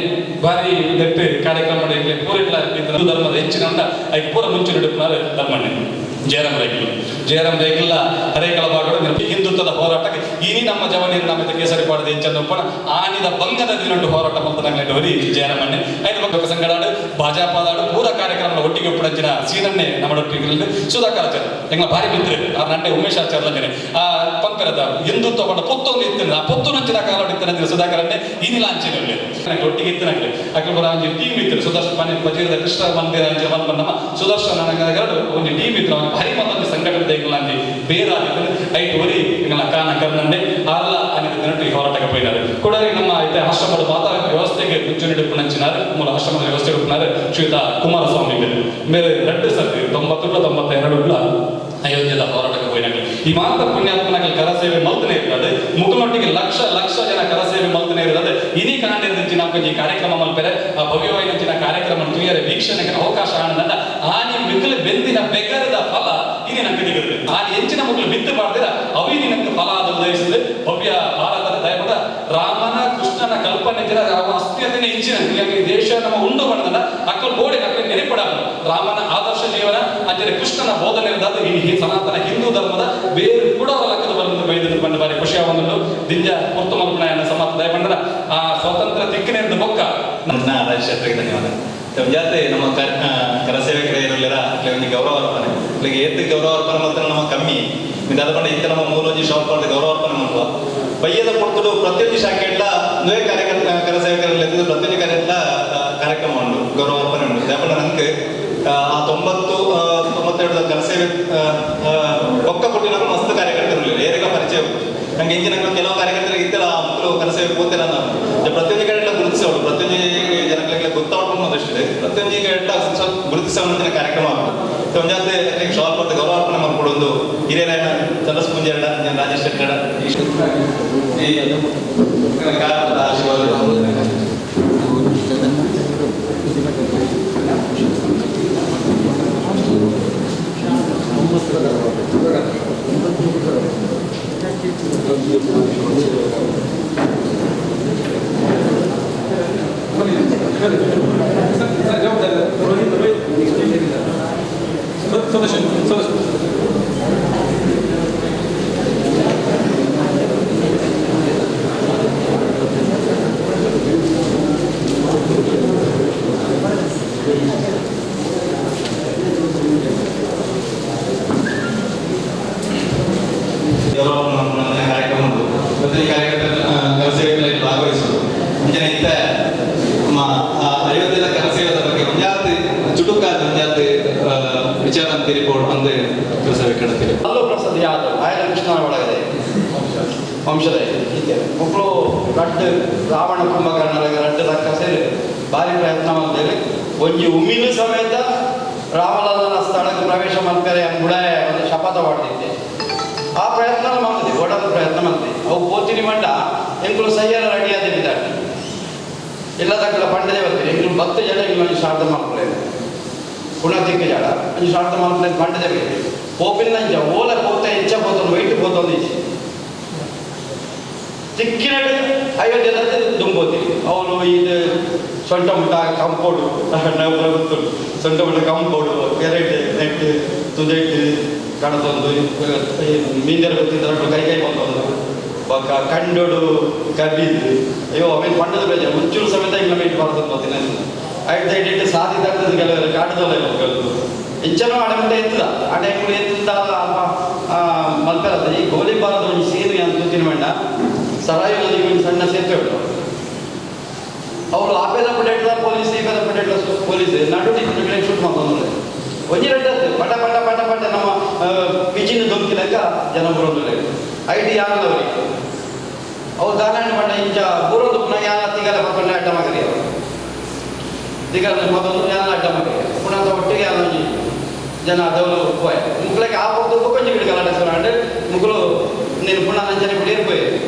S6: ಭಾರಿ ನೆಟ್ಟು ಕಾರ್ಯಕ್ರಮ ಪೂರ ಹಿಂದೂ ಧರ್ಮದ ಹೆಚ್ಚಿನ ಉಂಡ ಐಕ್ ಪೂರ ಮುಂಚೆ ನಡುಪುನಾರು ಧರ್ಮಣ್ಣೆ ಜಯರಾಮ್ ರೈಕಲು ಜಯರಾಮ್ ರೈಕಲ್ಲ ಹರೇಕಳ ಭಾಗಗಳು ಹಿಂದುತ್ವದ ಹೋರಾಟಕ್ಕೆ ಇನಿ ನಮ್ಮ ಜವನೀರು ನಮ್ಮ ಕೇಸರಿ ಪಾಡದ ಹೆಚ್ಚನ್ನು ಆನಿದ ಬಂಗದ ದಿನಂಟು ಹೋರಾಟ ಮಲ್ತನಗಲಿ ಜಯರಾಮಣ್ಣೆ ಐದು ಪಕ್ಕ ಸಂಘಡಾಡು ಭಾಜಪಾದಾಡು ಪೂರ ಕಾರ್ಯಕ್ರಮ ಒಟ್ಟಿಗೆ ಒಪ್ಪಡಂಚಿನ ಸೀನನ್ನೇ ನಮ್ಮ ಸುಧಾಕರ್ ಆಚಾರ್ಯ ಎಂಗ್ಲ ಭಾರಿ ಮಿತ್ರ ಆ ನನ್ನೆ ಉಮೇಶ್ ಆಚಾರ್ಯ ಆ ಪಂಕರದ ಹಿಂದುತ್ವ ಪಂಡ ಪೊತ್ತೊಂದು ಇತ್ತು ಆ ಪೊತ್ತು ನಂಚಿನ ಕಾಲ ಇತ್ತು ಸುಧಾಕರನ್ನೇ ಇನಿ ಲಾಂಛನ ಒಟ್ಟಿಗೆ ಇತ್ತನಗಲಿ ಅಖಿಲ ಬರ ಒಂಜಿ ಟೀಮ್ ಇತ್ತು ಸುದರ್ಶನ್ ಮನೆ ಪಜೀರದ ಕೃಷ್ಣ ಮಂದಿರ ಅಂಚೆ ನಮ್ಮ ಸುದರ್ಶನ್ ಎರಡು ಒಂದು ಟೀಮ್ ಇತ್ತು ಭಾರಿ ಮತ್ತೊಂದು ಸಂಘಟನೆ ದೇಗುಲಾಂಜಿ ಬೇರಾದಿತ್ತು ಐದು ಒರಿ ಎಂಗಲ ಕಾನ ಕರ್ನಂಡೆ ಆರ್ಲ ಅನಿತ ದಿನಟ್ಟು ಈ ಹೋರಾಟಕ್ಕೆ ಪೋಯಿನಾರು ಕೂಡ ನಮ್ಮ ಐತೆ ಆಶ್ರಮದ ಮಾತಾ ವ್ಯವಸ್ಥೆಗೆ ಮುಂಚೂಣಿ ನಂಚಿನಾರು ಮೂಲ ಆಶ್ರಮದ ವ್ಯವಸ್ಥೆ ಉಪ್ಪುನಾರು ಶ್ರೀಯುತ ಕುಮಾರಸ್ವಾಮಿ ಮೇರೆ 2 ಸರ್ತಿ 90 92 ಅಯೋಧ್ಯದ ಹೋರಾಟಕ್ಕೆ ಪೋಯಿನಾಗಲಿ ಈ ಮಾತ್ರ ಪುಣ್ಯಾತ್ಮನಾಗಲಿ ಕರಸೇವೆ ಮಲ್ತನೇ ಇರ್ತದೆ ಮುಖನೊಟ್ಟಿಗೆ ಲಕ್ಷ ಲಕ್ಷ ಜನ ಕರಸೇವೆ ಮಲ್ತನೇ ಇರ್ತದೆ ಇನಿ ಕಾಂಡಿನ ಈ ಕಾರ್ಯಕ್ರಮ ಮಲ್ಪೆರೆ ಆ ಭವ್ಯವಾಯಿನ ಕಾರ್ಯಕ್ರಮ ತುಯರೆ ವೀಕ್ಷಣೆಗೆ ಅವಕಾಶ ಆನಂದ ಆನಿ ಮಿಕ್ಕಲು ಬೆಂದಿನ ಬೆಗರದ ಫಲ ಇನಿ ನಂಗೆ ದಿಗದು ಆನಿ ಎಂಚಿನ ಮಕ್ಕಳು ಬಿತ್ತು ಮಾಡ್ದಿರ ಅವಿನಿ ನಂಗೆ ಫಲ ಅದು ಉದಯಿಸಿದೆ ಭವ್ಯ ಭಾರತದ ದಯಪದ ರಾಮನ ಕೃಷ್ಣನ ಕಲ್ಪನೆ ಅಸ್ಮಿಯತೆನೇ ಇಂಚಿನ ಈ ದೇಶ ನಮ್ಮ ಉಂಡು ಮಾಡಿದ ಅಕ್ಕಲ್ ಬೋಡಿ ಅಕ್ಕಲ್ ನೆನಪಡ ರಾಮನ ಆದರ್ಶ ಜೀವನ ಅಂಜನೆ ಕೃಷ್ಣನ ಬೋಧನೆ ಇರೋದು ಈ ಸನಾತನ ಹಿಂದೂ ಧರ್ಮದ ಬೇರೆ ಕೂಡ ಲೆಕ್ಕದ ಬಂದು ಬೈದು ಬಂದ ಬಾರಿ ಖುಷಿಯ ಒಂದು ದಿಂಜ ಪುರ್ತು ಮಲ್ಪಣ ಸಮಾತ ದಯಪಂಡರ ಆ ಸ್ವಾತಂತ್ರ್ಯ ತಿಕ್ಕಿನಿಂದ ಬೊಕ್ಕ
S5: ನನ್ನ ರಾಜಶೇಖರಿಗೆ ಧನ್ಯವಾದ. ಜಾತ್ರೆ ನಮ್ಮ ಕರಸೇವಕರ ಒಂದು ಗೌರವ ಅರ್ಪಣೆ ಇಲ್ಲಿಗೆ ಏತ್ ಗೌರವ ಅರ್ಪಣೆ ಮಾತ್ರ ನಮ್ಮ ಕಮ್ಮಿ ದಾದ ಪಂಡ ಇತ್ತ ನಮ್ಮ ಮೂಲೊಂಜಿ ಶಾಪ್ ಪಂಡ ಗೌರವ ಅರ್ಪಣೆ ಮಾಡುವ ಬಯ್ಯದ ಪೊರ್ತುಡು ಪ್ರತಿಯೊಂದು ಶಾಖೆಡ್ಲ ನುವೆ ಕಾರ್ಯಕರ್ತ ಕರಸೇವಕರಲ್ಲಿ ಪ್ರತಿಯೊಂದು ಕಾರ್ಯದ ಕಾರ್ಯಕ್ರಮ ಉಂಟು ಗೌರವ ಅರ್ಪಣೆ ಉಂಟು. ದಾಪಂಡ ನಂಗೆ ಆ 90 92 ಕರಸೇವೆ ಒಕ್ಕ ಕೊಟ್ಟಿನ ಮಸ್ತ್ ಕಾರ್ಯಕರ್ತರು ಏರಿಗ ಪರಿಚಯ ನಂಗೆ ಇಂಜಿನ ಕೆಲವು ಕಾರ್ಯಕರ್ತರಿಗೆ ಇತ್ತಲ್ಲ ಮಕ್ಕಳು ಕರಸೇವೆ ಪೋತಿಲ್ಲ ನಾನು ಪ್ರತಿಯೊಂದು ಕಡೆ ಗುರುತಿಸೋಳು ಪ್ರತಿಯೊಂದು ಜನಗಳಿಗೆ ಗೊತ್ತಾಡ್ಕೊಂಡು ಒಂದಷ್ಟಿದೆ ಪ್ರತಿಯೊಂದು ಕಡೆ ಸ್ವಲ್ಪ ಗುರುತಿಸೋಣ ಕಾರ್ಯಕ್ರಮ ಆಗ್ತದೆ. ಒಂಜಾತೆ ಶಾಲ್ ಕೊಟ್ಟು ಗೌರವಾರ್ಪಣೆ ಮಾಡ್ಕೊಡೊಂದು ಹಿರಿಯರಾಯಣ ಚಂದ್ರಸ್ ಪುಂಜೇರಡ ರಾಜೇಶ್ ಶೆಟ್ಟಡ ಆಶೀರ್ವಾದ. ಕಾರ್ಯಕ್ರಮ ಪ್ರತಿ ಕಾರ್ಯಕರ್ತರ ಕರಸೇವೆಗಳಲ್ಲಿ ಭಾಗವಹಿಸುವುದು ಮುಂಚಿನ ಇತ್ತ ನಮ್ಮ ಅಯೋಧ್ಯೆಯ ಕರಸೇವದ ಬಗ್ಗೆ ಒಂಜಾತಿ ಚುಟುಕಾದ ಒಂಜಾತಿ ವಿಚಾರ ಅಂತೀರಿ ಅಂದೆ ಕರಸೇವೆ ಕಡತೀರಿ.
S4: ಅಲ್ಲೂ ಪ್ರಸಾದ್ ಯಾದವ್ ಆಯನ ಕೃಷ್ಣನ ಒಳಗದೆ ವಂಶದ ಮಕ್ಕಳು ರಡ್ಡು ರಾವಣ ಕುಂಭಕರ್ಣರ ರಡ್ಡು ರಕ್ಕ ಸೇರಿ ಭಾರಿ ಪ್ರಯತ್ನ ಮಾಡ್ತೇವೆ. ಒಂಜಿ ಉಮಿಲು ಸಮೇತ ರಾಮಲಲ್ಲನ ಸ್ಥಳಕ್ಕೆ ಪ್ರವೇಶ ಮಾಡ್ತಾರೆ ಅಂಬುಡಾಯ ಒಂದು ಶಪಥ ಮಾಡ್ತಿದ್ದೆ. ಆ ಪ್ರಯತ್ನ ಮಾಡ್ತಿದ್ದೆ ಓಡೋದು ಪ್ರಯತ್ನ ಮಾಡ್ತೀವಿ. ಅವು ಪೋತಿನಿ ಮಂಡ ಎಂಕುಲು ಸಯ್ಯರ ರೆಡಿ ಆದಿದ್ದಾರೆ ಎಲ್ಲ ತಕ್ಕಲ ಪಂಡದೇ ಬರ್ತೀರಿ. ಎಂಕುಲು ಬತ್ತು ಜನ ಎಂಕುಲು ಶ್ರಾದ್ದ ಮಾಡ್ಕೊಳ್ಳೇವೆ ಪುನಃ ತಿಕ್ಕ ಜಾಡ ಒಂಜಿ ಶ್ರಾದ್ದ ಮಾಡ್ಕೊಳ್ಳೆ ಪಂಡದೇ ಬೇಕು ಪೋಪಿನ ಇಂಚ ಓಲ ಪೋತ ಎಂಚ ಪೋತೊಂದು ವೈಟ್ ಪೋತೊಂದು ಇಚ್ಚಿ ತಿಕ್ಕಿನಡು ಅಯೋಧ್ಯೆ ದುಂಬೋತೀರಿ. ಅವನು ಇದು ಸೊಂಟ ಮುಟ್ಟ ಕಂಪೌಂಡು ಗೊತ್ತು ಸೊಂಟ ಮುಟ್ಟ ಕಂಪೌಂಡು ಕೆರೆಟ್ ನೆಟ್ ತುದೆಟ್ ಕಣದೊಂದು ಮೀಂದರ ಗೊತ್ತಿದ್ದ ಕೈ ಕೈ ಬಂದೊಂದು ಬೊಕ್ಕ ಕಂಡೋಡು ಕಬ್ಬಿದ್ದು ಅಯ್ಯೋ ಅವೇನು ಪಂಡದ ಬೇಜಾರು ಮುಂಚೂರು ಸಮೇತ ಹಿಂಗೆ ಮೀಟ್ ಬರ್ತದೆ ಗೊತ್ತಿಲ್ಲ. ಐದು ಸೈಡ್ ಇಟ್ಟು ಸಾಧಿ ತಗ್ತದೆ ಕೆಲವರು ಕಾಟದಲ್ಲ ಕೆಲವರು ಇಂಚನೂ ಅಡೆ ಎತ್ತದ ಆ ಟೈಮ್ ಎತ್ತದ ಮಲ್ಪೆರತ್ತ ಈ ಗೋಲಿಬಾರದ ಒಂದು ಸೀನು ಅಂತ ತೂತಿನ ಮಂಡ ಸರಾಯಿ ನದಿಗೆ ಒಂದು ಸಣ್ಣ ಸೇತುವೆ ಉಂಟು. ಅವರು ಆ ಪೇದ ಪಡೆಟ್ಲ ಪೊಲೀಸ್ ಈ ಪೇದ ಪಡೆಟ್ಲ ಪೊಲೀಸ್ ನಡು ಶೂಟ್ ಮಾಡ್ತಂದ್ರೆ ಒಂಜಿ ರಡ್ಡು ಪಟ ಪಟ ಪಟ ಪಟ ನಮ್ಮ ಪಿಜಿನ ದೊಂಕಿಲೆಕ್ಕ ಜನ ಬರೋದಿಲ್ಲ IT ಯಾರದವರಿಗೆ ಅವ್ರು ದಾನಾಯಣ ಪಂಡ ಇಂಚ ಬರೋದು ಪುನಃ ಯಾರ ತಿಗಲ ಪಕ್ಕಂಡ ಅಡ್ಡ ಮಗರಿ ಅವರು ತಿಗಲ ಮತ್ತೊಂದು ಯಾರ ಅಡ್ಡ ಮಗರಿ ಪುನಃ ಒಟ್ಟಿಗೆ ಯಾರ ಒಂಜಿ ಜನ ಅದವರು ಪೋಯ್ ಮುಕ್ಳಕ್ಕೆ ಆ ಪೊರ್ತು ಬೊಕೊಂಜಿ ಬಿಡು ಗಲಾಟೆ ಸುರಾಂಡ್ ಮುಗುಲು ನೀನು ಪುನಃ ಅಂಚನೆ ಬಿಡಿ ಪೋಯ್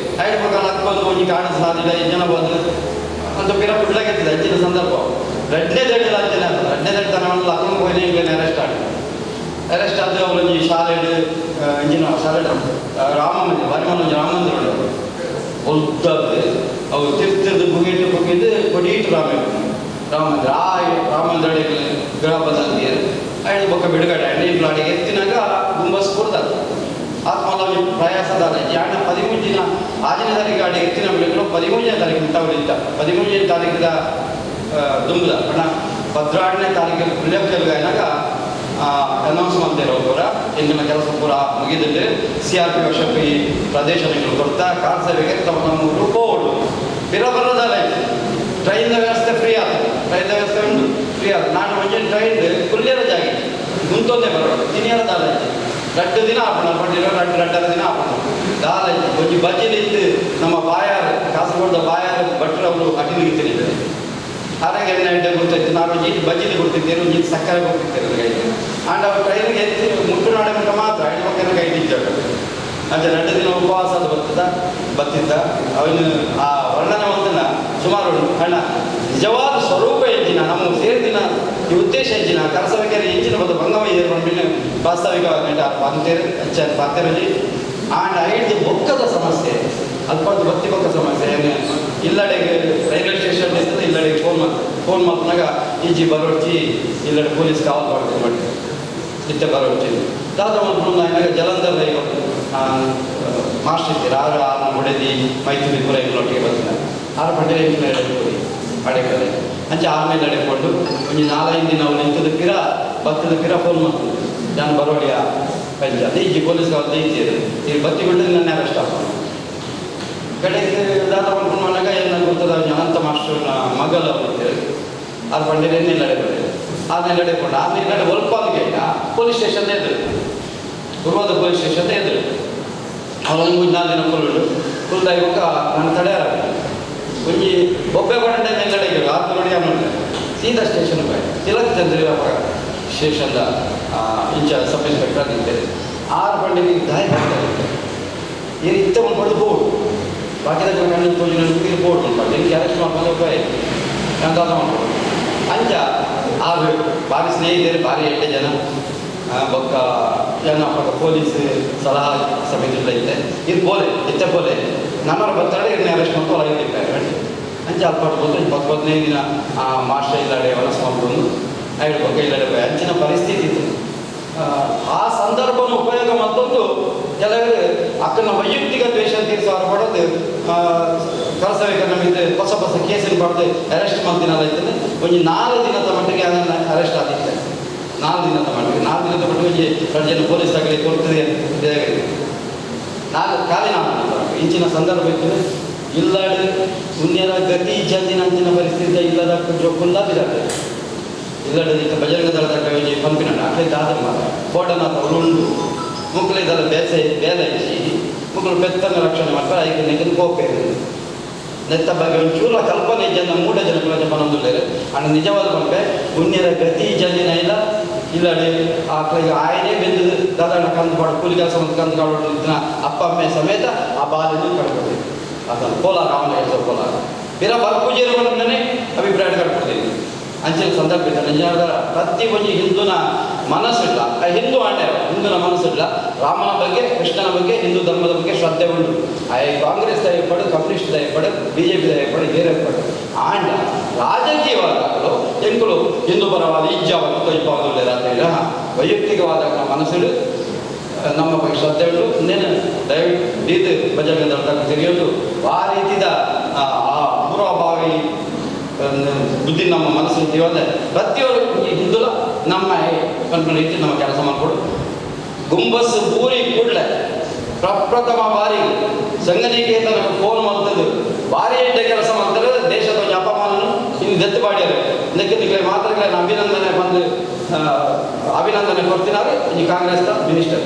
S4: ಐದು ಪಕ್ಕ ಲಕ್ಕೊಂದು ಒಂಜಿ ಕಾಣ ಸಾಧಿಲ್ಲ ಜನ ಬಂದು ಅಂತ ಪಿರ ಪುಡ್ಲಾಗೆತ್ತಿದೆ ಅಂಚಿನ ಸಂದರ್ಭ ರಡ್ನೇ ದಡ್ಡ ಅಂಚನೆ ರಡ್ನೇ ದಡ್ಡ ತನ ಲಕ್ಕೊಂಡು ಹೋಗಿ ಇಂಗ್ಲೇನೆ ಅರೆಸ್ಟ್ ಆಡಿ ಅರೆಸ್ಟ್ ಆದ ಅವರೊಂಜಿ ಶಾಲೆಡ್ ಇಂಜಿನ ಶಾಲೆಡ್ ರಾಮ ಮಂದಿರ ಬಾರಿ ಒಂಜಿ ರಾಮ ಮಂದಿರ ಉಂಟು ಉದ್ದದ್ದು ಅವು ತಿರ್ತಿರ್ದು ಬುಗಿಟ್ಟು ಬುಗಿದ್ದು ಕೊಡಿಯಿಟ್ಟು ರಾಮ ರಾಮ ಮಂದಿರ ಆ ರಾಮ ಮಂದಿರ ಗೃಹ ಬಂದಂತೀರು ಐದು ಬೊಕ್ಕ ಬಿಡುಗಡೆ ಅಂಡ್ ಈ ಪ್ಲಾಟಿಗೆ ಎತ್ತಿನಾಗ ಗುಂಬಸ್ ಕೊಡ್ತಾರೆ ಆತ್ಮಲ ಪ್ರಯಾಸದಾರ ಯಾಣ 13 ದಿನ ಆಜನೇ ತಾರೀಕು ಗಾಡಿ ಎತ್ತಿನ ಬಿಡುಗಡೆ 13ನೇ ತಾರೀಕು ಮುಟ್ಟವರಿದ್ದ 13ನೇ ತಾರೀಕಿದ ದುಂಬದ ಅಣ್ಣ 14ನೇ ತಾರೀಕು ಪುಳ್ಯಕ್ಕಲ್ಗಾಯ್ನಾಗ ಅನೌನ್ಸ್ ಮಾಡ್ತಾರೆ ಪೂರ ಇಂದಿನ ಕೆಲಸ ಪೂರ ಮುಗಿದಿದ್ದು CRP ವರ್ಷಕ್ಕೆ ಈ ಪ್ರದೇಶ ನೀವು ಕೊಡ್ತಾ ಕಾರ್ ಸೇವೆಗೆ ತಮ್ಮ ನಮ್ಮ ಬೋರ್ಡು ಪಿರ ಬರೋದಲ್ಲ ಟ್ರೈನ್ ವ್ಯವಸ್ಥೆ ಫ್ರೀ ಆಗ್ತದೆ ಟ್ರೈನ್ ವ್ಯವಸ್ಥೆ ಉಂಟು ಫ್ರೀ ಆಗ್ತದೆ ನಾನು ಒಂಜೆ ಟ್ರೈನ್ ಕುಲ್ಯರ ಜಾಗಿ ಗುಂತೊಂದೇ ಬರೋದು ತಿನಿಯರ ದಾಲಂಜಿ ರಡ್ಡು ದಿನ ಆಪಣ ಪಂಡಿರೋ ರಡ್ಡು ರಡ್ಡರ ದಿನ ಆಪಣ ದಾಲಂಜಿ ಒಂಜಿ ಬಜ್ಜಿಲಿ ಇತ್ತು ನಮ್ಮ ಬಾಯಾರು ಕಾಸರಗೋಡದ ಬಾಯಾರು ಭಟ್ರವರು ಅಟಿಲಿಗೆ ತಿನ್ನಿದ್ದಾರೆ ಆರಾಗ ಎಣ್ಣೆ ಎಣ್ಣೆ ಕೊಡ್ತಾಯಿತ್ತು ನಾನು ಒಂಜಿ ಬಜ್ಜಿಲಿ ಕೊಡ್ತಿದ್ದೇನೆ ಒಂಜಿ ಸಕ್ಕರೆ ಕೊಡ್ತಿದ್ದೇನೆ ಕೈಗೆ ಆಂಡ್ ಅವ್ರು ಟ್ರೈನ್ಗೆ ಎತ್ತಿ ಮುಟ್ಟು ನಾಡೆ ಮುಟ್ಟ ಮಾತ್ರ ಐದು ಮಕ್ಕಳ ಕೈ ಇದ್ದಾಳೆ ಅಂಚೆ 2 ದಿನ ಉಪವಾಸ ಅದು ಬತ್ತಿದ್ದ ಅವನು ಆ ವರ್ಣನೆ ಒಂದನ್ನ ಸುಮಾರು ಅಣ್ಣ ನಿಜವಾದ ಸ್ವರೂಪ ಎಂಜಿನ ನಮ್ಮ ಸೇರಿದಿನ ಈ ಉದ್ದೇಶ ಎಂಜಿನ ಕರಸವಿಕೆರೆ ಎಂಜಿನ ಬಂದು ಭಂಗಮ ಏರ್ಪಡಿನ ವಾಸ್ತವಿಕ ಪಾಂತೇರು ಅಂಚೆ ಪಾಂತೇರಲ್ಲಿ ಆಂಡ್ ಐದು ಬೊಕ್ಕದ ಸಮಸ್ಯೆ ಅಲ್ಪದ್ದು ಬತ್ತಿ ಬೊಕ್ಕ ಸಮಸ್ಯೆ ಏನು ಇಲ್ಲಡೆಗೆ ರೈಲ್ವೆ ಸ್ಟೇಷನ್ ಇರ್ತದೆ ಇಲ್ಲಡೆಗೆ ಫೋನ್ ಮಾಡ್ತಾಗ ಈಜಿ ಬರೋಡ್ಚಿ ಇಲ್ಲಡೆ ಪೊಲೀಸ್ ಕಾವಲು ಮಾಡ್ತೀನಿ ಮಾಡಿ ಇತ್ತೆ ಬರೋಡ್ಚಿ ದಾದ ಮಲ್ಪುಂಡು ಆಯ್ನಾಗ ಜಲಂಧರ್ ಮಾಸ್ಟರ್ ಇದ್ದೀರ ಆರು ಆರು ಹೊಡೆದಿ ಮೈಥಿಲಿ ಪುರ ಒಟ್ಟಿಗೆ ಬರ್ತೀನಿ 6 ಪಂಡಿರ ಹೋಗಿ ಅಡೆಕಡೆ ಅಂಚೆ ಆಮೇಲೆ ನಡೆಕೊಂಡು ಒಂಜಿ 4-5 ದಿನ ಅವ್ರು ನಿಂತದ ಪಿರ ಬತ್ತದ ಪಿರ ಫೋನ್ ಮಾಡ್ತೀನಿ ನಾನು ಬರೋಡಿಯ ಪಂಚ ಈಜಿ ಪೊಲೀಸ್ ಕಾವಲು ಇದ್ದೀರಿ ಈ ಬತ್ತಿ ಬಿಟ್ಟು ನನ್ನ ಅರೆಸ್ಟ್ ಆಗ್ತಾನೆ ಕಡೆಗೆ ದಾದ ಮಲ್ಪುಂಡು ಮನಾಗ ಏನ ಗೊತ್ತದ ಅನಂತ ಮಾಸ್ಟರ್ನ ಮಗಲ ಅವರು ಆರು ಪಂಡಿರ ನಿಲ್ಲಡೆ ಬರೋದು ಆಮೇಲೆ ನಡೆಕೊಂಡು ಆಮೇಲೆ ನಡೆ ಒಲ್ಪ ಕೇಟ ಪೊಲೀಸ್ ಸ್ಟೇಷನ್ ಎದುರು ಪೂರ್ವದ ಪೊಲೀಸ್ ಸ್ಟೇಷನ್ ಎದುರು ಅವರೊಂದು 3-4 ದಿನ ಕುಲ್ಲು ಕುಲ್ದಾಗಿ ಬೊಕ್ಕ ನನ್ನ ತಡೆಯಾರ ಒಂಜಿ ಒಬ್ಬೆ ಪಂಡೆ ನಿಲ್ಲಡೆಗೆ ಆತು ನೋಡಿ ಆಮೇಲೆ ಸೀದಾ ಸ್ಟೇಷನ್ ಬಾಯ್ ತಿಲಕ್ ಚಂದ್ರ ಸ್ಟೇಷನ್ದ ಇನ್ಚಾರ್ಜ್ ಸಬ್ ಇನ್ಸ್ಪೆಕ್ಟರ್ ನಿಂತೇನೆ 6 ಪಂಡಿಗೆ ದಾಯ ಬರ್ತಾರೆ ಏನು ಇತ್ತ ಒಂದು ಪಡೆದು ಬೋರ್ಡ್ ಬಾಕಿದ ಕಣ್ಣು ತೋಜಿ ನನಗೆ ಬೋರ್ಡ್ ಉಂಟು ನಿಮಗೆ ಅರೆಸ್ಟ್ ಮಾಡ್ಕೊಂಡು ಬಾಯ್ ನಾನು ದಾದ ಮಾಡ್ಬೋದು ಅಂಚ ಆರು ಭಾರಿ ಸ್ನೇಹಿತರು ಭಾರಿ ಎಡ್ಡೆ ಜನ ಬೊಕ್ಕ ಜನ ಪಕ್ಕ ಪೊಲೀಸ್ ಸಲಹಾ ಸಮಿತಿ ಐತೆ ಇದು ಬೋಲೆ ಇತ್ತೆ ಬೋಲೆ ನನ್ನವ್ರು ಬರ್ತಾರೆ ಇದನ್ನ ಅರೆಸ್ಟ್ ಮಾಡ್ಕೊಂಡು ಒಳಗೆ ಅಂಚೆ ಅಲ್ಪಾಟ್ ಬಂದು 10-15 ದಿನ ಆ ಮಾಸ್ಟರ್ ಇಲ್ಲಡೆ ಹೊಲಸು ಮಾಡ್ಕೊಂಡು ಐದು ಬೊಕ್ಕ ಇಲ್ಲಡೆ ಅಂಚಿನ ಪರಿಸ್ಥಿತಿ ಇತ್ತು. ಆ ಸಂದರ್ಭನ ಉಪಯೋಗ ಮತ್ತೊಂದು ಕೆಲವರು ಅಕ್ಕನ ವೈಯಕ್ತಿಕ ದ್ವೇಷ ತೀರಿಸುವ ಪಡೋದು ಕರಸವೇಕ ನಮಗೆ ಹೊಸ ಹೊಸ ಕೇಸನ್ನು ಪಡೆದು ಅರೆಸ್ಟ್ ಮಾಡ್ತೀನಲ್ಲ ಇರ್ತದೆ ಒಂಜಿ 4 ದಿನದ ಮಟ್ಟಿಗೆ ಅದನ್ನು ಅರೆಸ್ಟ್ ಆಗಿತ್ತೆ 4 ದಿನದ ಮಟ್ಟಿಗೆ 4 ದಿನದ ಮಟ್ಟಿಗೆ ಒಂಜಿ ಎರಡು ಜನ ಪೊಲೀಸ್ ಆಗಲಿ ಕೊಡ್ತದೆ ನಾಲ್ಕು ಖಾಲಿ 4 ಇಂಚಿನ ಸಂದರ್ಭ ಇರ್ತದೆ ಇಲ್ಲಾಡು ಉನ್ಯರ ಗತಿ ಜಂದಿನ ಅಂಚಿನ ಪರಿಸ್ಥಿತಿ ಇಲ್ಲದ ಜೋಕುಲ್ಲ ಬಿದಾಗ್ತದೆ ಇಲ್ಲಡೆ ಬಜರಂಗ ದಳದ ಒಂಜಿ ಪಂಪಿನ ಅಟ್ಲೆ ದಾದ ಮಾರ ಕೋಡನಾಥ ಉಂಡು ಮುಕ್ಕಳು ಇದೆಲ್ಲ ಬೇಸೆ ಬೇಲೆ ಇಚ್ಚಿ ಮುಕ್ಕಳು ಪೆತ್ತನ್ನು ರಕ್ಷಣೆ ಮಾಡ್ತಾರೆ ಐದು ನೆಕ್ಕಿನ ಕೋಪೆ ನೆತ್ತ ಬಗ್ಗೆ ಒಂಚೂರ ಕಲ್ಪನೆ ಜನ ಮೂಡ ಜನ ಪನೊಂದುಳ್ಳೇರು ಅಣ್ಣ ನಿಜವಾದ ಪಂಪೆ ಉನ್ಯರ ಗತಿ ಜಂದಿನ ಇಲ್ಲ ಇಲ್ಲಡೆ ಆಕಳಿಗೆ ಆಯನೇ ಬೆಂದು ದಾದಣ್ಣ ಕಂದು ಪಾಡು ಕೂಲಿ ಕೆಲಸ ಮತ್ತು ಕಂದು ಕಾಡು ಅಪ್ಪ ಅಮ್ಮ ಸಮೇತ ಆ ಬಾಲಿನ ಕಳ್ಕೊಳ್ತೀವಿ ಅದನ್ನು ಕೋಲಾರ ರಾಮನ ಹೇಳ್ತಾರೆ ಕೋಲಾರ ಬೇರೆ ಬರ್ಪೂಜೆರು ಬಂದ್ರೆ ಅಭಿಪ್ರಾಯ ಕಳ್ಕೊಳ್ತೀವಿ ಅಂಚಿನ ಸಂದರ್ಭ ಇದ್ದ ನಿಜವಾದ ಪ್ರತಿ ಒಂಜಿ ಹಿಂದೂನ ಮನಸ್ಸಿಲ್ಲ ಹಿಂದೂ ಆಂಡೆ ಹಿಂದೂನ ಮನಸ್ಸಿಲ್ಲ ರಾಮನ ಬಗ್ಗೆ ಕೃಷ್ಣನ ಬಗ್ಗೆ ಹಿಂದೂ ಧರ್ಮದ ಬಗ್ಗೆ ಶ್ರದ್ಧೆ ಉಂಟು ಆ ಕಾಂಗ್ರೆಸ್ ದಯಪಡು ಕಮ್ಯುನಿಸ್ಟ್ ದಯಪಡು ಬಿಜೆಪಿ ದಯಪಡು ಏರಪಡು ಆಂಡ ರಾಜಕೀಯವಾದಾಗಲು ಎಂಕುಲು ಹಿಂದೂ ಪರವಾದ ಇಜ್ಜಾವನ್ನು ತೊಯ್ಪಾವುದಿಲ್ಲ ಅಂತ ಹೇಳಿ ವೈಯಕ್ತಿಕವಾದ ಮನಸ್ಸಿಡು ನಮ್ಮ ಬಗ್ಗೆ ಶ್ರದ್ಧೆ ಉಂಟು ಇನ್ನೇನು ದಯವಿಟ್ಟು ಇದು ಬಜರಂಗ ತಿಳಿಯೋದು ಆ ರೀತಿದ ಆ ಪೂರ್ವಭಾವಿ ಬುದ್ಧಿ ನಮ್ಮ ಮನಸ್ಸು ಅಂತೀವಂದ್ರೆ ಪ್ರತಿಯೊಬ್ಬರು ಈ ಹಿಂದೂಲ ನಮ್ಮ ರೀತಿ ನಮ್ಮ ಕೆಲಸ ಮಾಡಿಕೊಡು ಗುಂಬಸ್ ಬೂರಿ ಕೂಡಲೇ ಪ್ರಪ್ರಥಮ ಬಾರಿ ಸಂಘನಿಕೇತನ ಫೋನ್ ಮಾಡ್ತದ್ದು ಭಾರಿ ಎಡ್ಡೆ ಕೆಲಸ ಮಾಡ್ತಾರೆ ದೇಶದ ಒಂದು ಅಪಮಾನ ಇನ್ನು ದತ್ತು ಬಾಡಿಯಾರೆ ಇದಕ್ಕೆ ಮಾತ್ರ ಅಭಿನಂದನೆ ಬಂದು ಅಭಿನಂದನೆ ಕೊಡ್ತಿದ್ದಾರೆ ಈ ಕಾಂಗ್ರೆಸ್ನ ಮಿನಿಸ್ಟರ್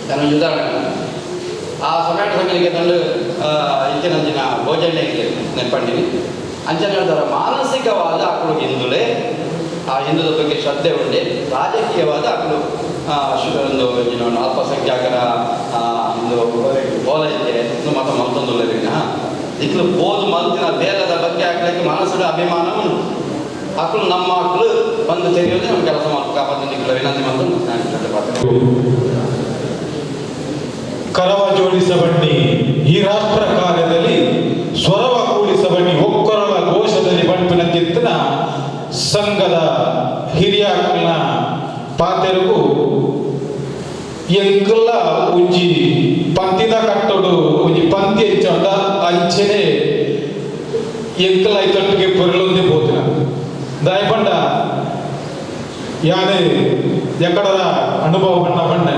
S4: ನಾನು ಉದಾಹರಣೆ ಆ ಸೊಮ್ಯಾಟ ಸಂಘನಿಕೇತನ ಇತ್ತಿನ ದಿನ ಭೋಜನೆಗೆ ನೆನಪಂಡಿನಿ ಅಂಚನೆ ಹೇಳ್ತಾರೆ ಮಾನಸಿಕವಾದ ಆಕಳು ಹಿಂದುಳೆ ಆ ಹಿಂದೂದ ಬಗ್ಗೆ ಶ್ರದ್ಧೆ ಉಂಡೆ ರಾಜಕೀಯವಾದ ಅಕಲು ಒಂದು ಅಲ್ಪಸಂಖ್ಯಾತರ ಒಂದು ಓಲೈತೆ ಮತ ಮಲ್ತೊಂದುಲ್ಲೆರ್ ಇಕ್ಲು ಪೋದು ಮಲ್ತಿನ ಬೇಲದ ಬಗ್ಗೆ ಆಗ್ಲಿಕ್ಕೆ ಮನಸ್ಸಿನ ಅಭಿಮಾನ ಉಂಟು. ಅಕಲು ನಮ್ಮ ಮಕ್ಕಳು ಬಂದು ತೆರೆಯೋದೇ ನಮ್ಮ ಕೆಲಸ ಮಾಡ್ಬೇಕು ನಿಕ್ಲ ವಿನಂತಿ ಮತ್ತು ನಾನು.
S7: ಕರವ ಜೋಡಿಸಬನ್ನಿ ಈ ರಾಷ್ಟ್ರ ಕಾರ್ಯದಲ್ಲಿ ಸ್ವರವ ಕೂಡಿಸಬನ್ನಿ ಒಕ್ಕೊರಳ ಘೋಷದಲ್ಲಿ ಬಂಪಿನಂತಿತ್ತನ ಸಂಘದ ಹಿರಿಯಾಕಲ್ನ ಪಾತೆರುಗು ಎಂಕುಲ ಒಂಜಿ ಪಂತಿದ ಕಟ್ಟೋಡು ಒಂಜಿ ಪಂತಿ ಹೆಚ್ಚಂಡ ಅಂಚನೆ ಎಂಕುಲ ಐತೊಟ್ಟಿಗೆ ಪೊರಲೊಂದೇ ಪೋತಿನ ದಯಪಂಡ ಯಾನೆ ಎಕ್ಕಡದ ಅನುಭವ ಬಣ್ಣ ಬಣ್ಣ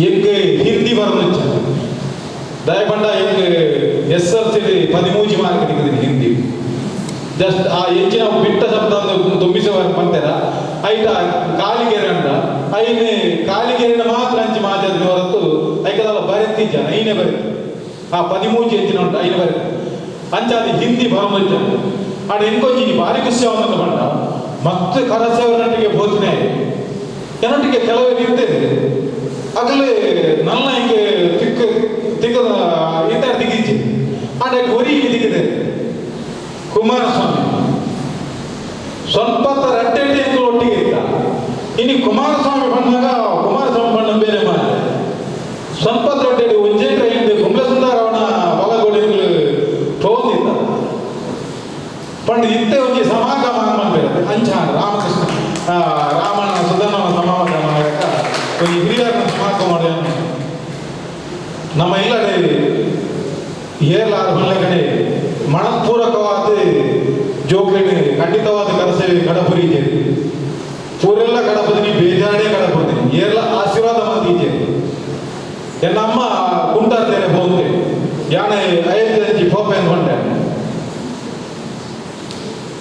S7: ಎಂಕ್ ಹಿಂದಿ ಬರನುಚ್ಚ ದಯಪಂಡ ಎಂಕ್ SLC 13 mark ತಿಕ್ಕಿದ್ದೀನಿ ಹಿಂದಿ ಜಸ್ಟ್ ಆ ಹೆಚ್ಚಿನ ಬಿಟ್ಟ ಶಬ್ದ ತುಂಬಿಸುವ ಬಂತೇರ ಐಟ ಕಾಲಿಗೆರೆ ಅಂಡ ಐನೆ ಕಾಲಿಗೆರೆನ ಮಾತ್ರ ಅಂಚಿ ಮಾತಾಡಿದ ಹೊರತು ಐಕದಲ್ಲ ಬರೆತಿಜ್ಜ ಐನೆ ಬರೆತು ಆ 13 ಹೆಚ್ಚಿನ ಉಂಟು ಐನೆ ಬರೆತು ಅಂಚಾದ ಹಿಂದಿ ಬರನುಚ್ಚ ಆಡ ಎಂಕೊಂಜಿ ಭಾರಿ ಖುಷಿ ಅವನಂತ ಬಂಡ ಮತ್ತೆ ಕರಸೇವರನೊಟ್ಟಿಗೆ ಬೋಧನೆ ಜನೊಟ್ಟಿಗೆ ಕೆಲವರು ಇರ್ತೇವೆ ಅಗಲೇ ನನ್ನ ಹಿಂಗೆ ತಿಕ್ಕ ತಿಕ್ಕ ಈ ಥರ ದಿಗಿಜ್ಜಿ ಆಡ ಗೊರಿ ದಿಗಿದೆ ಕುಮಾರಸ್ವಾಮಿ ಸ್ವಲ್ಪ ರಟ್ಟೆ ಒಟ್ಟಿಗೆ ಇತ್ತ ಇನ್ನು ಕುಮಾರಸ್ವಾಮಿ ಬಂದಾಗ ಕುಮಾರಸ್ವಾಮಿ ಬಣ್ಣ ಬೇರೆ ಮಾರೆ ಸ್ವಲ್ಪ ರಟ್ಟೆ ಒಂಜೇ ಟ್ರೈನ್ ಕುಂಬ್ಳ ಸುಂದರವನ ಬಲಗೊಡಿ ತೋಂದಿದ್ದ ಪಂಡ ಇತ್ತೆ ಒಂಜಿ ಸಮಾಗಮ ಅನ್ಬೇರೆ ಅಂಚ ರಾಮಕೃಷ್ಣ ರಾಮಣ್ಣ ಸುಧರ್ಮನ ಸಮಾಗಮ ಒಂಜಿ ಹಿರಿಯರ ಸಮಾಗಮ ಮಾಡಿ ನಮ್ಮ ಇಲ್ಲಡೆ ಏರ್ಲಾರ ಕಡೆ ಮನಪೂರ್ವಕವಾದ ಜೋಕ್ಲೆನ್ ಖಂಡಿತವಾದ ಕರಸೇವೆ ಕಡಪುರಿಜೇರಿ ಪೂರೆಲ್ಲ ಕಡಪದಿನಿ ಬೇಜಾರೇ ಕಡಪುರ್ತೀನಿ ಏರ್ಲ ಆಶೀರ್ವಾದ ಮಂದಿಜೇರಿ ಎನ್ನಮ್ಮ ಕುಂಟಾರ್ತೇನೆ ಹೋಗ್ತೆ ಯಾನೆ ಅಯೋಧ್ಯೆ ಪೋಪೆ ಅಂದ್ಕೊಂಡೆ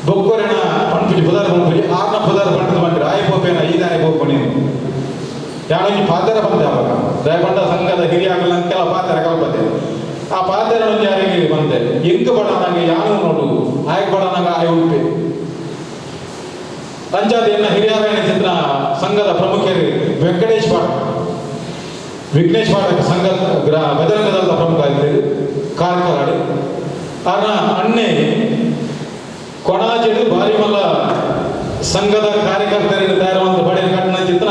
S7: ಬೊಕ್ಕೊರೆನ ಪಣ್ಪುಜಿ ಪುದಾರ್ ಪಣ್ಪುಜಿ ಆರ್ನ ಪುದಾರ್ ಪಂಡದ ಬಂಡ್ರೆ ಆಯ್ ಪೋಪೇನ ಈದಾನೆ ಪೋಪು ನೀನು ಯಾನೊಂಜಿ ಪಾತೆರ ಬಂದೆ ಅವಾಗ ದಯಪಂಡ ಸಂಘದ ಹಿರಿಯಾಗಲ್ಲ ಕೆಲ ಪಾತೆರ ಕಲ್ಪತೆ ಆ ಪಾತೆರ ಒಂಜಿ ಯಾರಿಗೆ ಬಂದೆ ಎಂಕ್ ಬಡ ನಂಗೆ ಯಾನು ನೋಡು ಆಯ್ ಬಡ ನಂಗೆ ಆಯ್ ಉಪ್ಪೆ ಅಂಚಾದ ಎನ್ನ ಹಿರಿಯರಾಯಣ ಚಿತ್ರ ಸಂಘದ ಪ್ರಮುಖರು ವೆಂಕಟೇಶ್ ಪಾಠ ವಿಘ್ನೇಶ್ ಪಾಠ ಸಂಘ ಬಜರಂಗ ದಳದ ಪ್ರಮುಖ ಆಗಿದ್ದರು ಕಾರ್ಕಳಾಡು ಆರ್ನ ಅಣ್ಣೆ ಕೊಣಾಜೆಡು ಬಾರಿಮಲ್ಲ ಸಂಘದ ಕಾರ್ಯಕರ್ತರಿಗೆ ತಯಾರುವಂತ ಬಡಿನ ಕಟ್ಟಣ ಚಿತ್ರ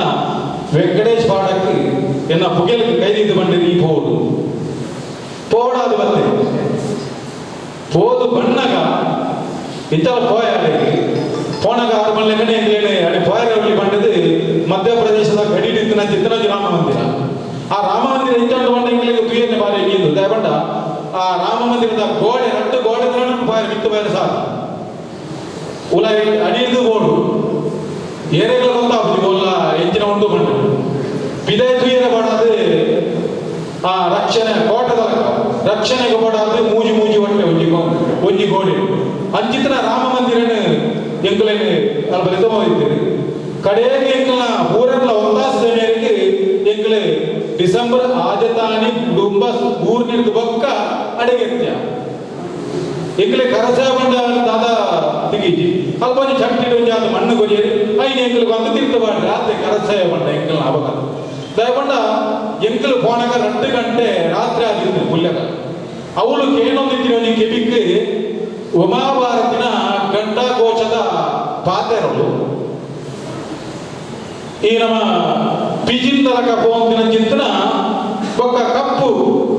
S7: ವೆಂಕಟೇಶ್ ಪಾಠಕ್ಕೆ ಎನ್ನ ಪುಗೆಲ್ಗೆ ಕೈದಿದ್ದು ಬಂಡಿರಿ ಈ ಪೋಡು ಪೋಡಾದು ಬತ್ತೆ ಪೋದು ಬಣ್ಣಗ ಇಂತಲ ಪೋಯ ಪೋಣಗ ಆರು ಮಲ್ಲೆ ಕಡೆ ಎಂಗ್ಲೇನೆ ಅಡಿ ಪೋಯರವಲ್ಲಿ ಬಂಡದು ಮಧ್ಯಪ್ರದೇಶದ ಗಡಿಡಿತ್ತಿನ ಚಿತ್ರಜಿ ರಾಮ ಮಂದಿರ ಆ ರಾಮ ಮಂದಿರ ಇಂಚಂಡು ಬಂಡ ಎಂಗ್ಲಿಗೆ ತುಯನ್ನೆ ಬಾರಿ ಎಗ್ಗಿದ್ದು ದಯಬಂಡ ಆ ರಾಮ ಮಂದಿರದ ಗೋಡೆ ರಟ್ಟು ಗೋಡೆ ಪಾಯರ್ ಮಿತ್ತು ಪಾಯರ್ ಸಾಕು ಉಲ ಅಡಿದು ಬೋಡು ಏರೆಗಳ ಗೊತ್ತಾಪುಜಿ ಬೋಲ್ಲ ಎಂಚಿನ ಉಂಡು ಬಂಡು ಬಿದೈ ತುಯರೆ ಬಾಡದು ಆ ರಕ್ಷಣೆ ಕೋಟದ ರಕ್ಷಣೆಗೆ ಬೋಡಾದ್ರೆ ಮೂಜಿ ಮೂಜಿ ಹೊಟ್ಟೆ ಒಂಜಿ ಒಂಜಿ ಗೋಡೆ ಅಂಚಿತನ ರಾಮ ಮಂದಿರನ ಎಂಕುಲೇನು ಅಲ್ಪ ಇದ್ದೇನೆ ಕಡೆಗೆ ಎಂಕಲ್ನ ಊರೆಲ್ಲ ಒಂದಾಸದ ಮೇರೆಗೆ ಎಂಕಲೆ ಡಿಸೆಂಬರ್ ಆಜತಾನಿ ಕುಟುಂಬ ಊರ್ನಿಡ್ದು ಬೊಕ್ಕ ಅಡಿಗೆತ್ಯ ಎಂಕಲೆ ಕರಸೆ ಬಂಡ ದಾದ ತಿಗಿಜಿ ಅಲ್ಪ ಒಂಜಿ ಚಟ್ನಿ ಒಂಜಿ ಆದ ಮಣ್ಣು ಕೊರಿಯರಿ ಐನು ಎಂಕಲು ಬಂದು ತಿರ್ತು ಬಾಡ್ರಿ ಆತೆ ಕರಸೆ ಬಂಡ ಎಂಕಲ್ನ ಅಪಗ ದಯಪಂಡ ಎಂಕಲು ಪೋಣಗ 2 ಗಂಟೆ ರಾತ್ರಿ ಆಗಿತ್ತು ಪುಲ್ಯಗ ಅವಳು ಕೇಳೊಂದಿತ್ತಿನ ಒಂಜಿ ಕೆಬಿಕ್ ಉಮಾಭಾರತಿನ ಘಂಟಾಘೋಷದ ಪಾತೆರಳು ಈ ನಮ್ಮ ಪಿಜಿಂದಲಕ ಪೋಂತಿನ ಚಿಂತನ ಬೊಕ್ಕ ಕಪ್ಪು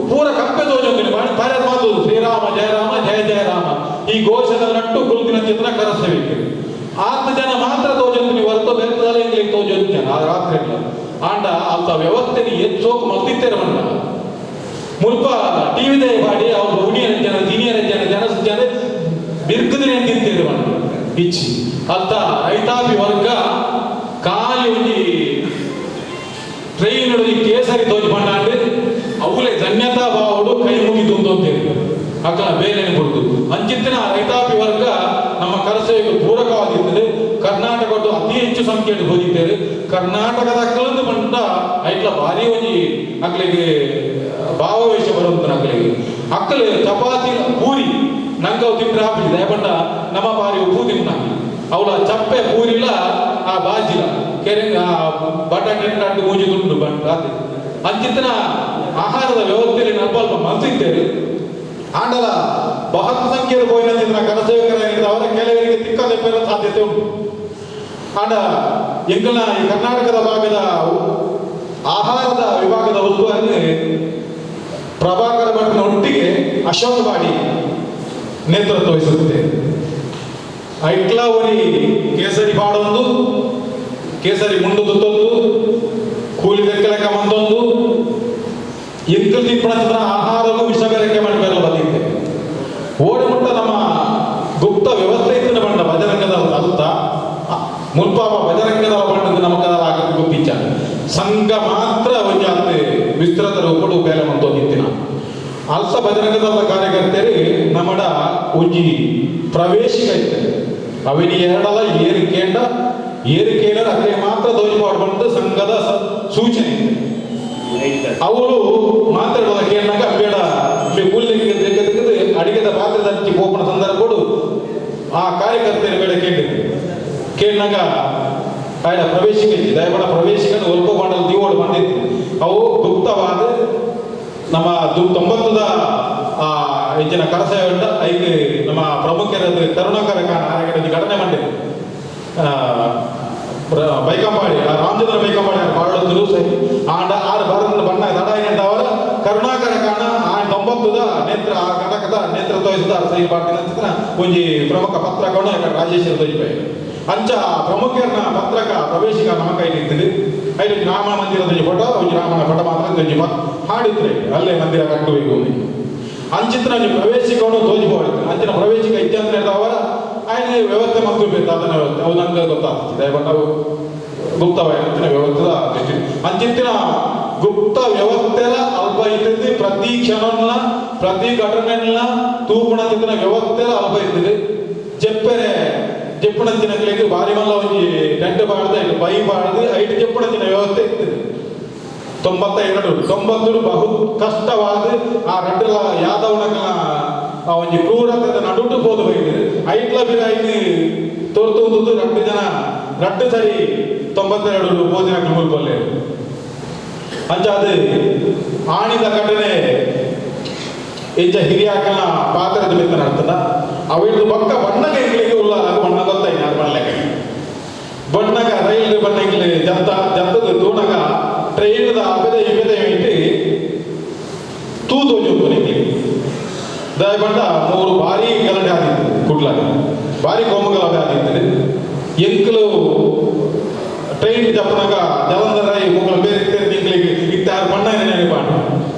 S7: ಪೂರ ಕಪ್ಪೆ ತೋಜೊಂದಿನ ಪಾರ್ಯ ಮಾತು ಶ್ರೀರಾಮ ಜಯ ರಾಮ ಜಯ ಜಯ ರಾಮ ಈ ಘೋಷದ ನಟ್ಟು ಕುರುತಿನ ಚಿಂತನ ಕರಸಬೇಕು ಆತ ಜನ ಮಾತ್ರ ತೋಜೊಂದಿನಿ ಹೊರತು ಬೇರೆ ಎಂಗ್ಲಿಗೆ ತೋಜೊಂದಿನ ಆ ರಾತ್ರಿ ಆಂಡ ಅಂತ ವ್ಯವಸ್ಥೆని ಎಚ್ಚೋಕ್ ಮಲ್ತಿತ್ತೇರ ಮಂಡ ಮುಲ್ಪ ಟಿವಿದೇ ಬಾಡಿ ಅವ್ರು ಉಣಿಯರ ಜನ ದಿನಿಯರ ಜನ ಜನ ಜನ ಬಿರ್ಕುದಿನ ತಿಂತೇರು ಮಂಡ ಇಚ್ಚಿ ಅಂತ ರೈತಾಪಿ ವರ್ಗ ಖಾಲಿ ಒಂಜಿ ಟ್ರೈನ್ ಕೇಸರಿ ತೋಜಿ ಬಂಡಾಂಡ್ ಅವುಲೇ ಧನ್ಯತಾ ಭಾವಡು ಕೈ ಮುಗಿದು ಅಂತೇಳಿ ಅಕ್ಕನ ಬೇಲೆನೆ ಕೊಡ್ತು ಅಂಚಿತ್ತಿನ ರೈತಾಪಿ ವರ್ಗ ನಮ್ಮ ಕರಸೇವೆಗೆ ಪೂರಕವಾಗಿರ್ತದೆ. ಕರ್ನಾಟಕದ್ದು ಅತಿ ಹೆಚ್ಚು ಸಂಖ್ಯೆಯಲ್ಲಿ ಹೋಗಿದ್ದೇವೆ. ಕರ್ನಾಟಕದ ಅಕ್ಕಲಂದು ಬಂಡ ಐಟ್ಲ ಭಾರಿ ಒಂಜಿ ಅಕ್ಲಿಗೆ ಭಾವವೇಶ ಬರುವಂತ ಅಕ್ಕಲಿಗೆ ಅಕ್ಕಲು ಚಪಾತಿ ಪೂರಿ ನಂಗೆ ಅವು ತಿಂದ್ರೆ ಹಾಪಿದೆ ದಯಪಂಡ ನಮ್ಮ ಬಾರಿ ಉಪ್ಪು ತಿನ್ನ ಅವಳ ಚಪ್ಪೆ ಪೂರಿಲ ಆ ಬಾಜಿಲ ಕೆರೆ ಬಟಾಟೆ ರಡ್ಡು ಮೂಜಿ ತುಂಡು ಬಂದು ರಾತ್ರಿ ಅಂಚಿತ್ತಿನ ಆಹಾರದ ವ್ಯವಸ್ಥೆಯಲ್ಲಿ ಅಲ್ಪ ಅಲ್ಪ ಮಲ್ತಿದ್ದೇವೆ. ಆಂಡಲ ಬಹಳ ಸಂಖ್ಯೆಯಲ್ಲಿ ಪೋಯಿನ ಕರಸೇವಕರಾಗಿದ್ದ ಅವರ ಕೆಲವರಿಗೆ ತಿಕ್ಕದೆ ಪೇರ ಸಾಧ್ಯತೆ ಉಂಟು. ಆಂಡ ಎಂಕಲ್ನ ಈ ಕರ್ನಾಟಕದ ಭಾಗದ ಆಹಾರದ ವಿಭಾಗದ ಉಸ್ತುವಾರಿ ಪ್ರಭಾಕರ ಭಟ್ನ ಒಟ್ಟಿಗೆ ಅಶೋಕ್ ಬಾಡಿ ನೇತೃತ್ವ ವಹಿಸುತ್ತೆ. ಐಟ್ಲಾ ಒರಿ ಕೇಸರಿ ಪಾಡೊಂದು, ಕೇಸರಿ ಮುಂಡು ತುತ್ತೊಂದು, ಕೂಲಿ ದೆಕ್ಕಲೆಕ್ಕ ಮಂದೊಂದು ಎಂಕಲ್ ತಿನ್ಪಣ ಆಹಾರವೂ ವಿಷ ಬೆರಕೆ ಮಾಡಿ ಬದಿತ್ತೆ. ಓಡಿ ಮುಟ್ಟ ನಮ್ಮ ಗುಪ್ತ ವ್ಯವಸ್ಥೆ ಇತ್ತಿನ ಬಂಡ ಬಜರಂಗದ ಅಲ್ತ ಮುಲ್ಪಾಪ ಬಜರಂಗದ ಬಂಡದ ನಮ್ಮ ಕದಲ ಗೊತ್ತಿಚ್ಚ ಸಂಘ ಮಾತ್ರ ಒಂಜಾತ್ ವಿಸ್ತೃತ ರೂಪಡು ಬೇಲೆ ಮಂತೊಂದಿತ್ತಿನ ಅಲ್ಸ ಬಜರಂಗದ ಕಾರ್ಯಕರ್ತರು ನಮ್ಮಡ ಒಂಜಿ ಪ್ರವೇಶಿಕ ಇತ್ತು. ಅವಿನಿ ಎರಡಲ್ಲ ಏರು ಕೇಂದ್ರ ಏರು ಕೇಳರ ಅದೇ ಮಾತ್ರ ದೋಜಿ ಬಂದು ಸಂಘದ ಸೂಚನೆ. ಅವಳು ಮಾತಾಡೋದ ಕೇಳಿನಾಗ ಬೇಡ ಕೂಲಿ ಅಡಿಗೆದ ಪಾತ್ರೆ ಪೋಪಣ ಸಂದರ್ಭ ಆ ಕಾರ್ಯಕರ್ತರು ಬೇಡ ಕೇಳಿದ್ರು. ಕೇಳಿನಾಗ ಆಯ್ಡ ಪ್ರವೇಶಿಕ ದಯಪಡ ಪ್ರವೇಶಿಕ ಒಲ್ಪ ಮಾಡಲು ದೀವೋಡು ಬಂದಿತ್ತು. ಅವು ಗುಪ್ತವಾದ ನಮ್ಮ 90 ಆ ಹೆಚ್ಚಿನ ಕರಸೇವೆ ಉಂಟ ಐದು ನಮ್ಮ ಪ್ರಮುಖರ ಕರುಣಾಕರ ಕಾಣ ಘಟನೆ ಮಾಡಿದ್ರು. ಬೈಕಂಪಾಡಿ ರಾಮಚಂದ್ರ ಬೈಕಂಪಾಡಿ ಪಾಡೋದು ಸರಿ ಆಂಡ ಆರು ಭಾರತದ ಬಣ್ಣ ತಡ ಅವರ ಕರುಣಾಕರ ಕಾಣ ಆ 90 ನೇತ್ರ ಆ ಘಟಕದ ನೇತೃತ್ವ ವಹಿಸಿದ ಸಹಿ ಪಾಡ್ತಿನ ಒಂಜಿ ಪ್ರಮುಖ ಪತ್ರಕವನ್ನು ರಾಜೇಶ್ವರ ತೋಜಿಪೈ ಅಂಚ ಪ್ರಮುಖರನ್ನ ಪತ್ರಕ ಪ್ರವೇಶಿಕ ನಮ್ಮ ಕೈಲಿ ಇರ್ತದೆ. ಐದು ರಾಮನ ಮಂದಿರದ ಫೋಟೋ ಒಂಜಿ ರಾಮನ ಫೋಟೋ ಮಾತ್ರ ಒಂಜಿ ಹಾಡಿದ್ರೆ ಅಲ್ಲೇ ಮಂದಿರ ಕಟ್ಟಬೇಕು ಅಂಚಿತ್ರ ಒಂಜಿ ಪ್ರವೇಶಿಕವನ್ನು ತೋಜಿಬೋದು. ಅಂಚಿನ ಪ್ರವೇಶಿಕ ಇತ್ಯಂತ ಅವರ ఆయన ವ್ಯವಸ್ಥೆ ಮತ್ತು ಅದನ್ನ ವ್ಯವಸ್ಥೆ ಅವು ನಂಗೆ ಗೊತ್ತಾಗ್ತದೆ. ದಯವಿಟ್ಟು ಅವು ಗುಪ್ತವಾದ ವ್ಯವಸ್ಥೆದ ದೃಷ್ಟಿ ಅಂಚಿತ್ತಿನ ಗುಪ್ತ ವ್ಯವಸ್ಥೆಲ ಅಲ್ಪ ಇರ್ತದೆ. ಪ್ರತಿ ಕ್ಷಣನ ಪ್ರತಿ ಘಟನೆನ ತೂಪುಣಂಚಿತ್ತಿನ ವ್ಯವಸ್ಥೆಲ ಅಲ್ಪ ಇರ್ತದೆ. ಜೆಪ್ಪೆರೆ ಜೆಪ್ಪುಣಂಚಿನಗಳಿಗೆ ಭಾರಿ ಮಲ್ಲ ಒಂಜಿ ಟೆಂಟ್ ಬಾಡ್ದು ಐಟ್ ಬೈ ಬಾಡ್ದು ಐಟ್ ಜೆಪ್ಪುಣಂಚಿನ ವ್ಯವಸ್ಥೆ ಇರ್ತದೆ. 92 90 ಬಹು ಕಷ್ಟವಾದ ಆ ರಡ್ಡಲ ಯಾದವನಗಳ ಆ ಒಂಜಿ ಕ್ರೂರತೆ ನಡುಟು ಪೋದು ಬೈದು ಐಟ್ಲ ಬಿರಾಯಿ ತೋರ್ತೊಂದು ರಡ್ಡು ಜನ ರಡ್ಡು ಸರಿ 92 ಪೋದಿನ ಮುಲ್ಪಲ್ಲೆ ಅಂಚಾದ ಆಣಿದ ಘಟನೆ ಇಂಚ ಹಿರಿಯಾಕನ ಪಾತ್ರದ ಮಿತ್ತ ನಡ್ತದ ಅವಿಡ್ದು ಪಕ್ಕ ಬಣ್ಣಗ ಎಂಗ್ಲಿಗೆ ಉಲ್ಲ ಬಣ್ಣ ಗೊತ್ತಾಯ್ತು ಯಾರು ಬಣ್ಣಕ್ಕೆ ಬಣ್ಣಗ ರೈಲು ಬಣ್ಣ ಎಂಗ್ಲಿ ಜತ್ತ ಜತ್ತದ ತೂಣಗ ಟ್ರೈನ್ದ ಅಬೆದ ಇಬೆದ ಇಟ್ಟು ತೂ ತೋಜುಂಟು ನಿಂಗೆ ದಯಪಂಡ ಮೂರು ಭಾರಿ ಗಲಾಟೆ ಆದಿತ್ತು ಕುಡ್ಲಾಗ ಭಾರಿ ಕೋಮ ಗಲಾಟೆ ಆದಿತ್ತು. ಎಂಕಲು ಟ್ರೈನ್ ಜಪ್ಪನಾಗ ಜಲಂಧರ ಮುಗಳ ಬೇರೆ ತಿಂಗಳಿಗೆ ಇತ್ತಾರು ಬಣ್ಣ ನೆನಪಾಡು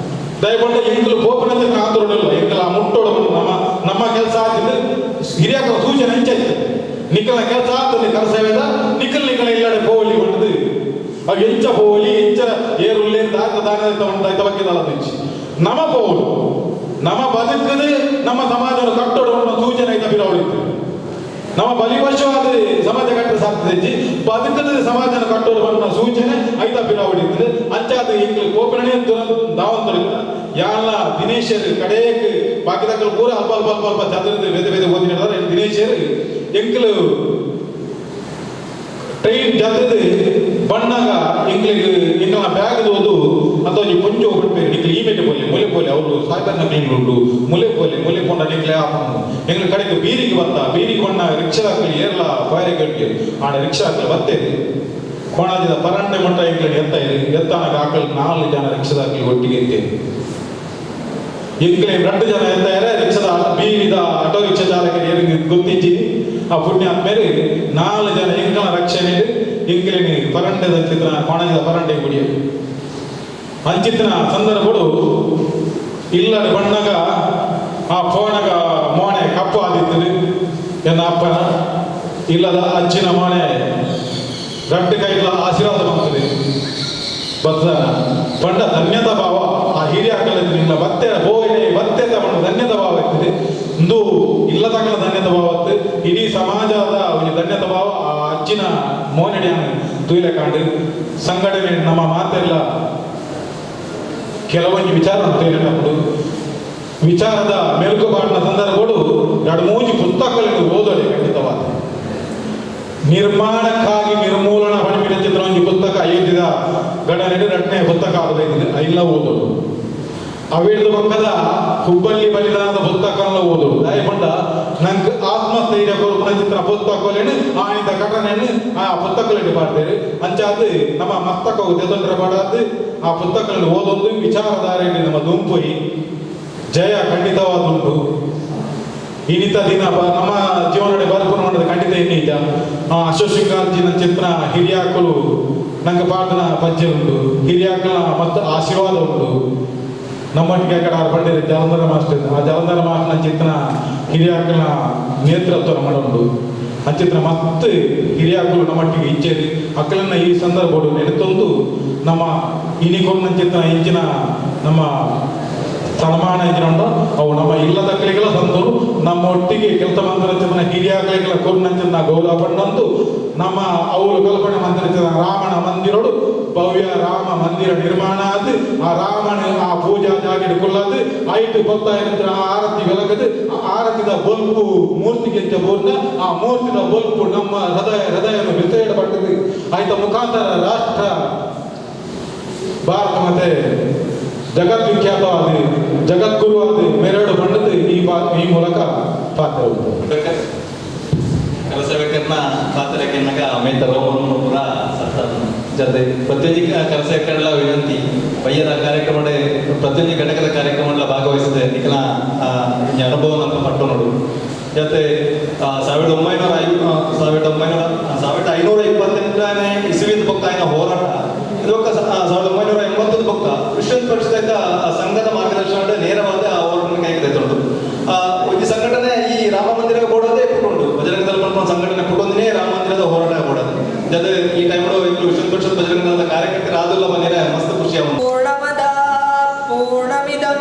S7: ದಯಪಂಡ ಎಂಕಲು ಪೋಪನಂತೆ ಆತರೋಡಿಲ್ಲ ಎಂಕಲ ಮುಟ್ಟೋಡು ನಮ್ಮ ನಮ್ಮ ಕೆಲಸ ಆಗ್ತಿದ್ದು ಹಿರಿಯಕರ ಸೂಚನೆ ಹೆಂಚಾಯ್ತು ನಿಕ್ಕಲ ಕೆಲಸ ಆಗ್ತದೆ ಕರಸೇವೆದ ನಿಕ್ಕಲ್ ನಿಕ್ಕಲ ಇಲ್ಲಡೆ ಪೋಲಿ ಹೊಂಟದು ಅವು ಎಂಚ ಪೋಲಿ ಎಂಚ ಏರುಲ್ಲೆ ದಾತ ದಾನ ಉಂಟಾಯ್ತ ಬಗ್ಗೆ ದಾಲ ನಮ್ಮ ಪೋಲು ನಮ್ಮ ಬದುಕದೆ ನಮ್ಮ ಸಮಾಜವನ್ನು ಕಟ್ಟೋಡು ಸೂಚನೆ ಐತ ಬಿರವಳಿತ್ತು. ನಮ್ಮ ಬಲಿವಶವಾದ ಸಮಾಜ ಕಟ್ಟ ಸಾಧ್ಯತೆ ಬದುಕದ ಸಮಾಜನ ಕಟ್ಟೋಡು ಬಣ್ಣ ಸೂಚನೆ ಐತ ಬಿರವಳಿತ್ತು. ಅಂಚಾದ ಎಂಗ್ಲು ಕೋಪಣೆ ದಾವಂತರು ಯಾಲ ದಿನೇಶರು ಕಡೆಯಕ್ಕೆ ಬಾಕಿದಕ್ಕಲು ಪೂರ ಅಲ್ಪ ಅಲ್ಪ ಅಲ್ಪ ಅಲ್ಪ ಚದುರಿದ ಬೇರೆ ಬೇರೆ ಓದಿನ ದಿನೇಶರು ಎಂಕ್ಲು ಟ್ರೈನ್ ಜತದ ಬಣ್ಣಗ ಎಂಗ್ಲಿಗೆ ಎಂಕಲ್ನ ಬ್ಯಾಗ್ ಓದು ಅಂತ ಒಂಜಿ ಪೊಂಚು ಕೊಡ್ಪೇರು ನಿಕ್ಲು ಈಮೆಟ್ ಪೋಲೆ ಮುಲೆ ಪೋಲೆ ಅವರು ಸಾಯ್ಬರ್ನ ಕ್ಲೀನ್ ಉಂಟು ಮುಲೆ ಪೋಲೆ ಮುಲೆ ಪೊಂಡ ನಿಕ್ಲೆ ಆಪನು ಎಂಗ್ಲ ಕಡೆಗೆ ಬೀರಿಗೆ ಬತ್ತ ಬೀರಿಗೆ ಬಣ್ಣ ರಿಕ್ಷಾಕ್ಲಿ ಏರ್ಲ ಫೈರ್ ಕಟ್ಟಿ ಆಡ ರಿಕ್ಷಾಕ್ಲಿ ಬತ್ತೇದೆ ಕೋಣಾಜಿದ ಪರಂಡೆ ಮಟ್ಟ ಎಂಗ್ಲ ಎತ್ತ ಎತ್ತಾನಗ ಆಕಲ್ 4 ಜನ ರಿಕ್ಷಾದಾಕ್ಲಿ ಒಟ್ಟಿಗೆ ಎತ್ತೇನೆ ಎಂಗ್ಲೆ 2 ಜನ ಎತ್ತಾರೆ ರಿಕ್ಷಾದ ಬೀರಿದ ಆಟೋ ರಿಕ್ಷಾ ಚಾಲಕರು ಏರಿಗೆ ಗೊತ್ತಿಜ್ಜಿ ಆ ಪುಣ್ಯ ಆದ್ಮೇಲೆ 4 ಜನ ಎಂಕಲ ರಕ್ಷಣೆ ಎಂಗ್ಲೇನಿ ಪರಂಡೆದ ಚಿತ್ರ ಕೋಣಾಜಿದ ಪರಂಡೆ ಗುಡಿಯ ಅಂಚಿತ್ತಿನ ಸಂದರ್ಭಡು ಇಲ್ಲದ ಬಣ್ಣಗ ಆ ಫೋನಗ ಮೋಣೆ ಕಪ್ಪು ಆದಿತ್ತದು ಎನ್ನ ಅಪ್ಪನ ಇಲ್ಲದ ಅಚ್ಚಿನ ಮೋಣೆ ರಡ್ಡು ಕೈಲ ಆಶೀರ್ವಾದ ಮಾಡ್ತದೆ ಬತ್ತ ಪಂಡ ಧನ್ಯತಾ ಭಾವ ಆ ಹಿರಿಯ ನಿನ್ನ ಬತ್ತೆ ಹೋಗಿ ಬತ್ತೆ ತಗೊಂಡು ಧನ್ಯತಾ ಭಾವ ಇರ್ತದೆ. ಇಂದು ಇಲ್ಲದಕ್ಕಲ ಧನ್ಯತಾ ಭಾವ ಇಡೀ ಸಮಾಜದ ಒಂದು ಧನ್ಯತಾ ಭಾವ ಆ ಅಜ್ಜಿನ ಮೋನಡಿ ತೂಯಿಲೆ ಕಾಂಡು ಸಂಘಟನೆ ನಮ್ಮ ಮಾತೆಲ್ಲ ಕೆಲವೊಂದು ವಿಚಾರ ತೇರಿನప్పుడు ವಿಚಾರದ ಮೆಲುಕುಬಾಡಿನ ಸಂದರ್ಭಗಳು ಎರಡು ಮೂಜಿ ಪುಸ್ತಕಗಳನ್ನು ಓದೋಳೆ ಖಂಡಿತವಾದ. ನಿರ್ಮಾಣಕ್ಕಾಗಿ ನಿರ್ಮೂಲನ ಪಣಿಪಿನ ಚಿತ್ರ ಒಂಜಿ ಪುಸ್ತಕ ಅಯೋಧ್ಯದ ಗಣನೆ ರಟ್ನೆ ಪುಸ್ತಕ ಆದ ಇಲ್ಲ ಓದೋದು. ಅವಿಡ್ದು ಪಕ್ಕದ ಹುಬ್ಬಳ್ಳಿ ಬಲಿದಾನದ ಪುಸ್ತಕವನ್ನು ಓದೋದು. ದಯಪಂಡ ನಂಗೆ ಆತ್ಮಸ್ಥೈರ್ಯ ಕೊರಪುನ ಚಿತ್ರ ಪುಸ್ತಕಲೇನು ಆನಿದ ಘಟನೆಯನ್ನು ಆ ಪುಸ್ತಕಗಳಲ್ಲಿ ಪಾಡ್ತೇವೆ. ಅಂಚಾದ ನಮ್ಮ ಮಸ್ತಕ ತೊಂದರೆ ಪಾಡಾದ ಆ ಪುಸ್ತಕಗಳನ್ನು ಓದೊಂದು ವಿಚಾರಧಾರೆಯಲ್ಲಿ ನಮ್ಮ ದುಂಪೊಯಿ ಜಯ ಖಂಡಿತವಾದುಂಟು. ಇನ್ನಿತ ದಿನ ನಮ್ಮ ಜೀವನದ ಬರ್ಪುನ ಮಾಡೋದು ಖಂಡಿತ ಇನ್ನೀತ ಅಶೋಕ್ ಸಿಂಗಾರ್ಜಿನ ಚಿತ್ರ ಹಿರಿಯಾಕಲು ನಂಗೆ ಪಾಡನ ಪಜ್ಜೆ ಉಂಟು, ಹಿರಿಯಾಕಲ ಮತ್ತು ಆಶೀರ್ವಾದ ಉಂಟು. ನಮ್ಮೊಟ್ಟಿಗೆ ಕಡೆ ಪಂಡಿತ ಜಲಂಧರ ಮಾಸ್ಟರ್, ಆ ಜಲಂಧರ ಮಾಸ್ಟರ್ನ ಚಿತ್ರ ಹಿರಿಯಾಕಲ ನೇತೃತ್ವ ನಮ್ಮಡುಂಟು. ಅಂಚಿತ್ರ ಮತ್ತೆ ಹಿರಿಯಾಕಲು ನಮ್ಮೊಟ್ಟಿಗೆ ಇಚ್ಛೆ ಅಕ್ಕಲನ್ನ ಈ ಸಂದರ್ಭ ನೆನೆತೊಂದು ನಮ್ಮ ಇನಿಕೊನ್ನ ಚಿತ್ರ ಇಂಚಿನ ನಮ್ಮ ಸನ್ಮಾನ ಇದ್ರಂಡು ಅವು ನಮ್ಮ ಇಲ್ಲದ ಕಲಿಗಳ ಸಂತರು ನಮ್ಮ ಒಟ್ಟಿಗೆ ಕೆಲಸ ಮಂತ್ರ ಹಿರಿಯಾಕಲಿಗಳ ಕೊರ್ನಂಚಿನ ಗೌರವ ಪಣ್ಣಂತು ನಮ್ಮ ಅವರು ಕಲ್ಪನೆ ಮಂತ್ರ ರಾಮನ ಮಂದಿರೋಡು ಭವ್ಯ ರಾಮ ಮಂದಿರ ನಿರ್ಮಾಣ ಆದ ಆ ರಾಮನ ಆ ಪೂಜಾ ಜಾಗಿಡ್ ಕೊಲ್ಲದು ಐಟು ಬೊತ್ತಾಯಿನ ಆರತಿ ಬೆಳಗದು ಆ ಆರತಿದ ಬೊಲ್ಪು ಮೂರ್ತಿಗೆ ಬೋರ್ನ ಆ ಮೂರ್ತಿದ ಬೊಲ್ಪು ನಮ್ಮ ಹೃದಯ ಹೃದಯವನ್ನು ಬಿತ್ತೇಡಪಟ್ಟது. ಆಯ್ತ ಮುಖಾಂತರ ರಾಷ್ಟ್ರ ಭಾರತ ಮತ್ತೆ ಜಗದ್ವಿಖ್ಯಾತವಾದ ಜಗದ್ಗುರುವಾದ ಮೆರಡು ಬಣ್ಣದ ಈ ಮೂಲಕ ಪಾತ್ರ
S5: ಕರಸೇವಕರನ್ನ ಪಾತ್ರಕ್ಕೆನ್ನಾಗ ಅಮೇತ ರೋಮನ್ನು ಪೂರ ಸತ್ತ ಜೊತೆ ಪ್ರತಿಯೊಂದು ಕರಸೇವಕರೆಲ್ಲ ವಿನಂತಿ ಬಯ್ಯದ ಕಾರ್ಯಕ್ರಮ ಪ್ರತಿಯೊಂದು ಘಟಕದ ಕಾರ್ಯಕ್ರಮ ಭಾಗವಹಿಸಿದೆ ನಿಖಲ ಅನುಭವ ನಮ್ಮ ಪಟ್ಟು ನೋಡು. ಜೊತೆ 1528ನೇ ಇಸುವಿದ ಬೊಕ್ಕ ಆಯ್ನ ಹೋರಾಟ ಇದು 1980 ಬೊಕ್ಕ ವಿಶ್ವ ಪರಿಷತ್ ಸಂಘದ ಮಾರ್ಗದರ್ಶನ ನೇರವಾದ ಹೋರಾಟ ಕೈಗೆತ್ತಿಕೊಂಡು ಈ ಸಂಘಟನೆ ಈ ರಾಮ ಮಂದಿರ ಬೋರ್ಡದೇ ಪುಟ್ಟುಂಡು ಬಜರಂಗ ದಳ ಸಂಘಟನೆ ಪುಟ್ಟೊಂದಿನೇ ರಾಮ ಮಂದಿರದ ಹೋರಾಟ ಬೋರ್ಡದೆ. ಜೊತೆ ಈ ಟೈಮ್ ವಿಶ್ವ ಪರಿಷತ್ ಬಜರಂಗ ದಳದ ಕಾರ್ಯಕರ್ತರು ಆದುಲ್ಲ ಬಂದಿರ ಮಸ್ತ್ ಖುಷಿ.
S8: ಪೂರ್ಣಮದ ಪೂರ್ಣಮಿದಂ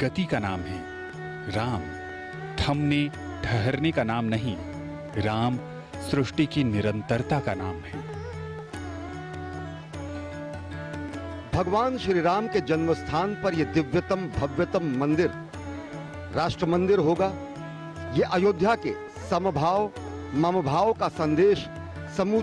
S9: गति का नाम है राम, थमने ठहरने का नाम नहीं। राम सृष्टि की निरंतरता का नाम है।
S10: भगवान श्री राम के जन्मस्थान पर यह दिव्यतम भव्यतम मंदिर राष्ट्र मंदिर होगा। ये अयोध्या के समभाव ममभाव का संदेश समूचे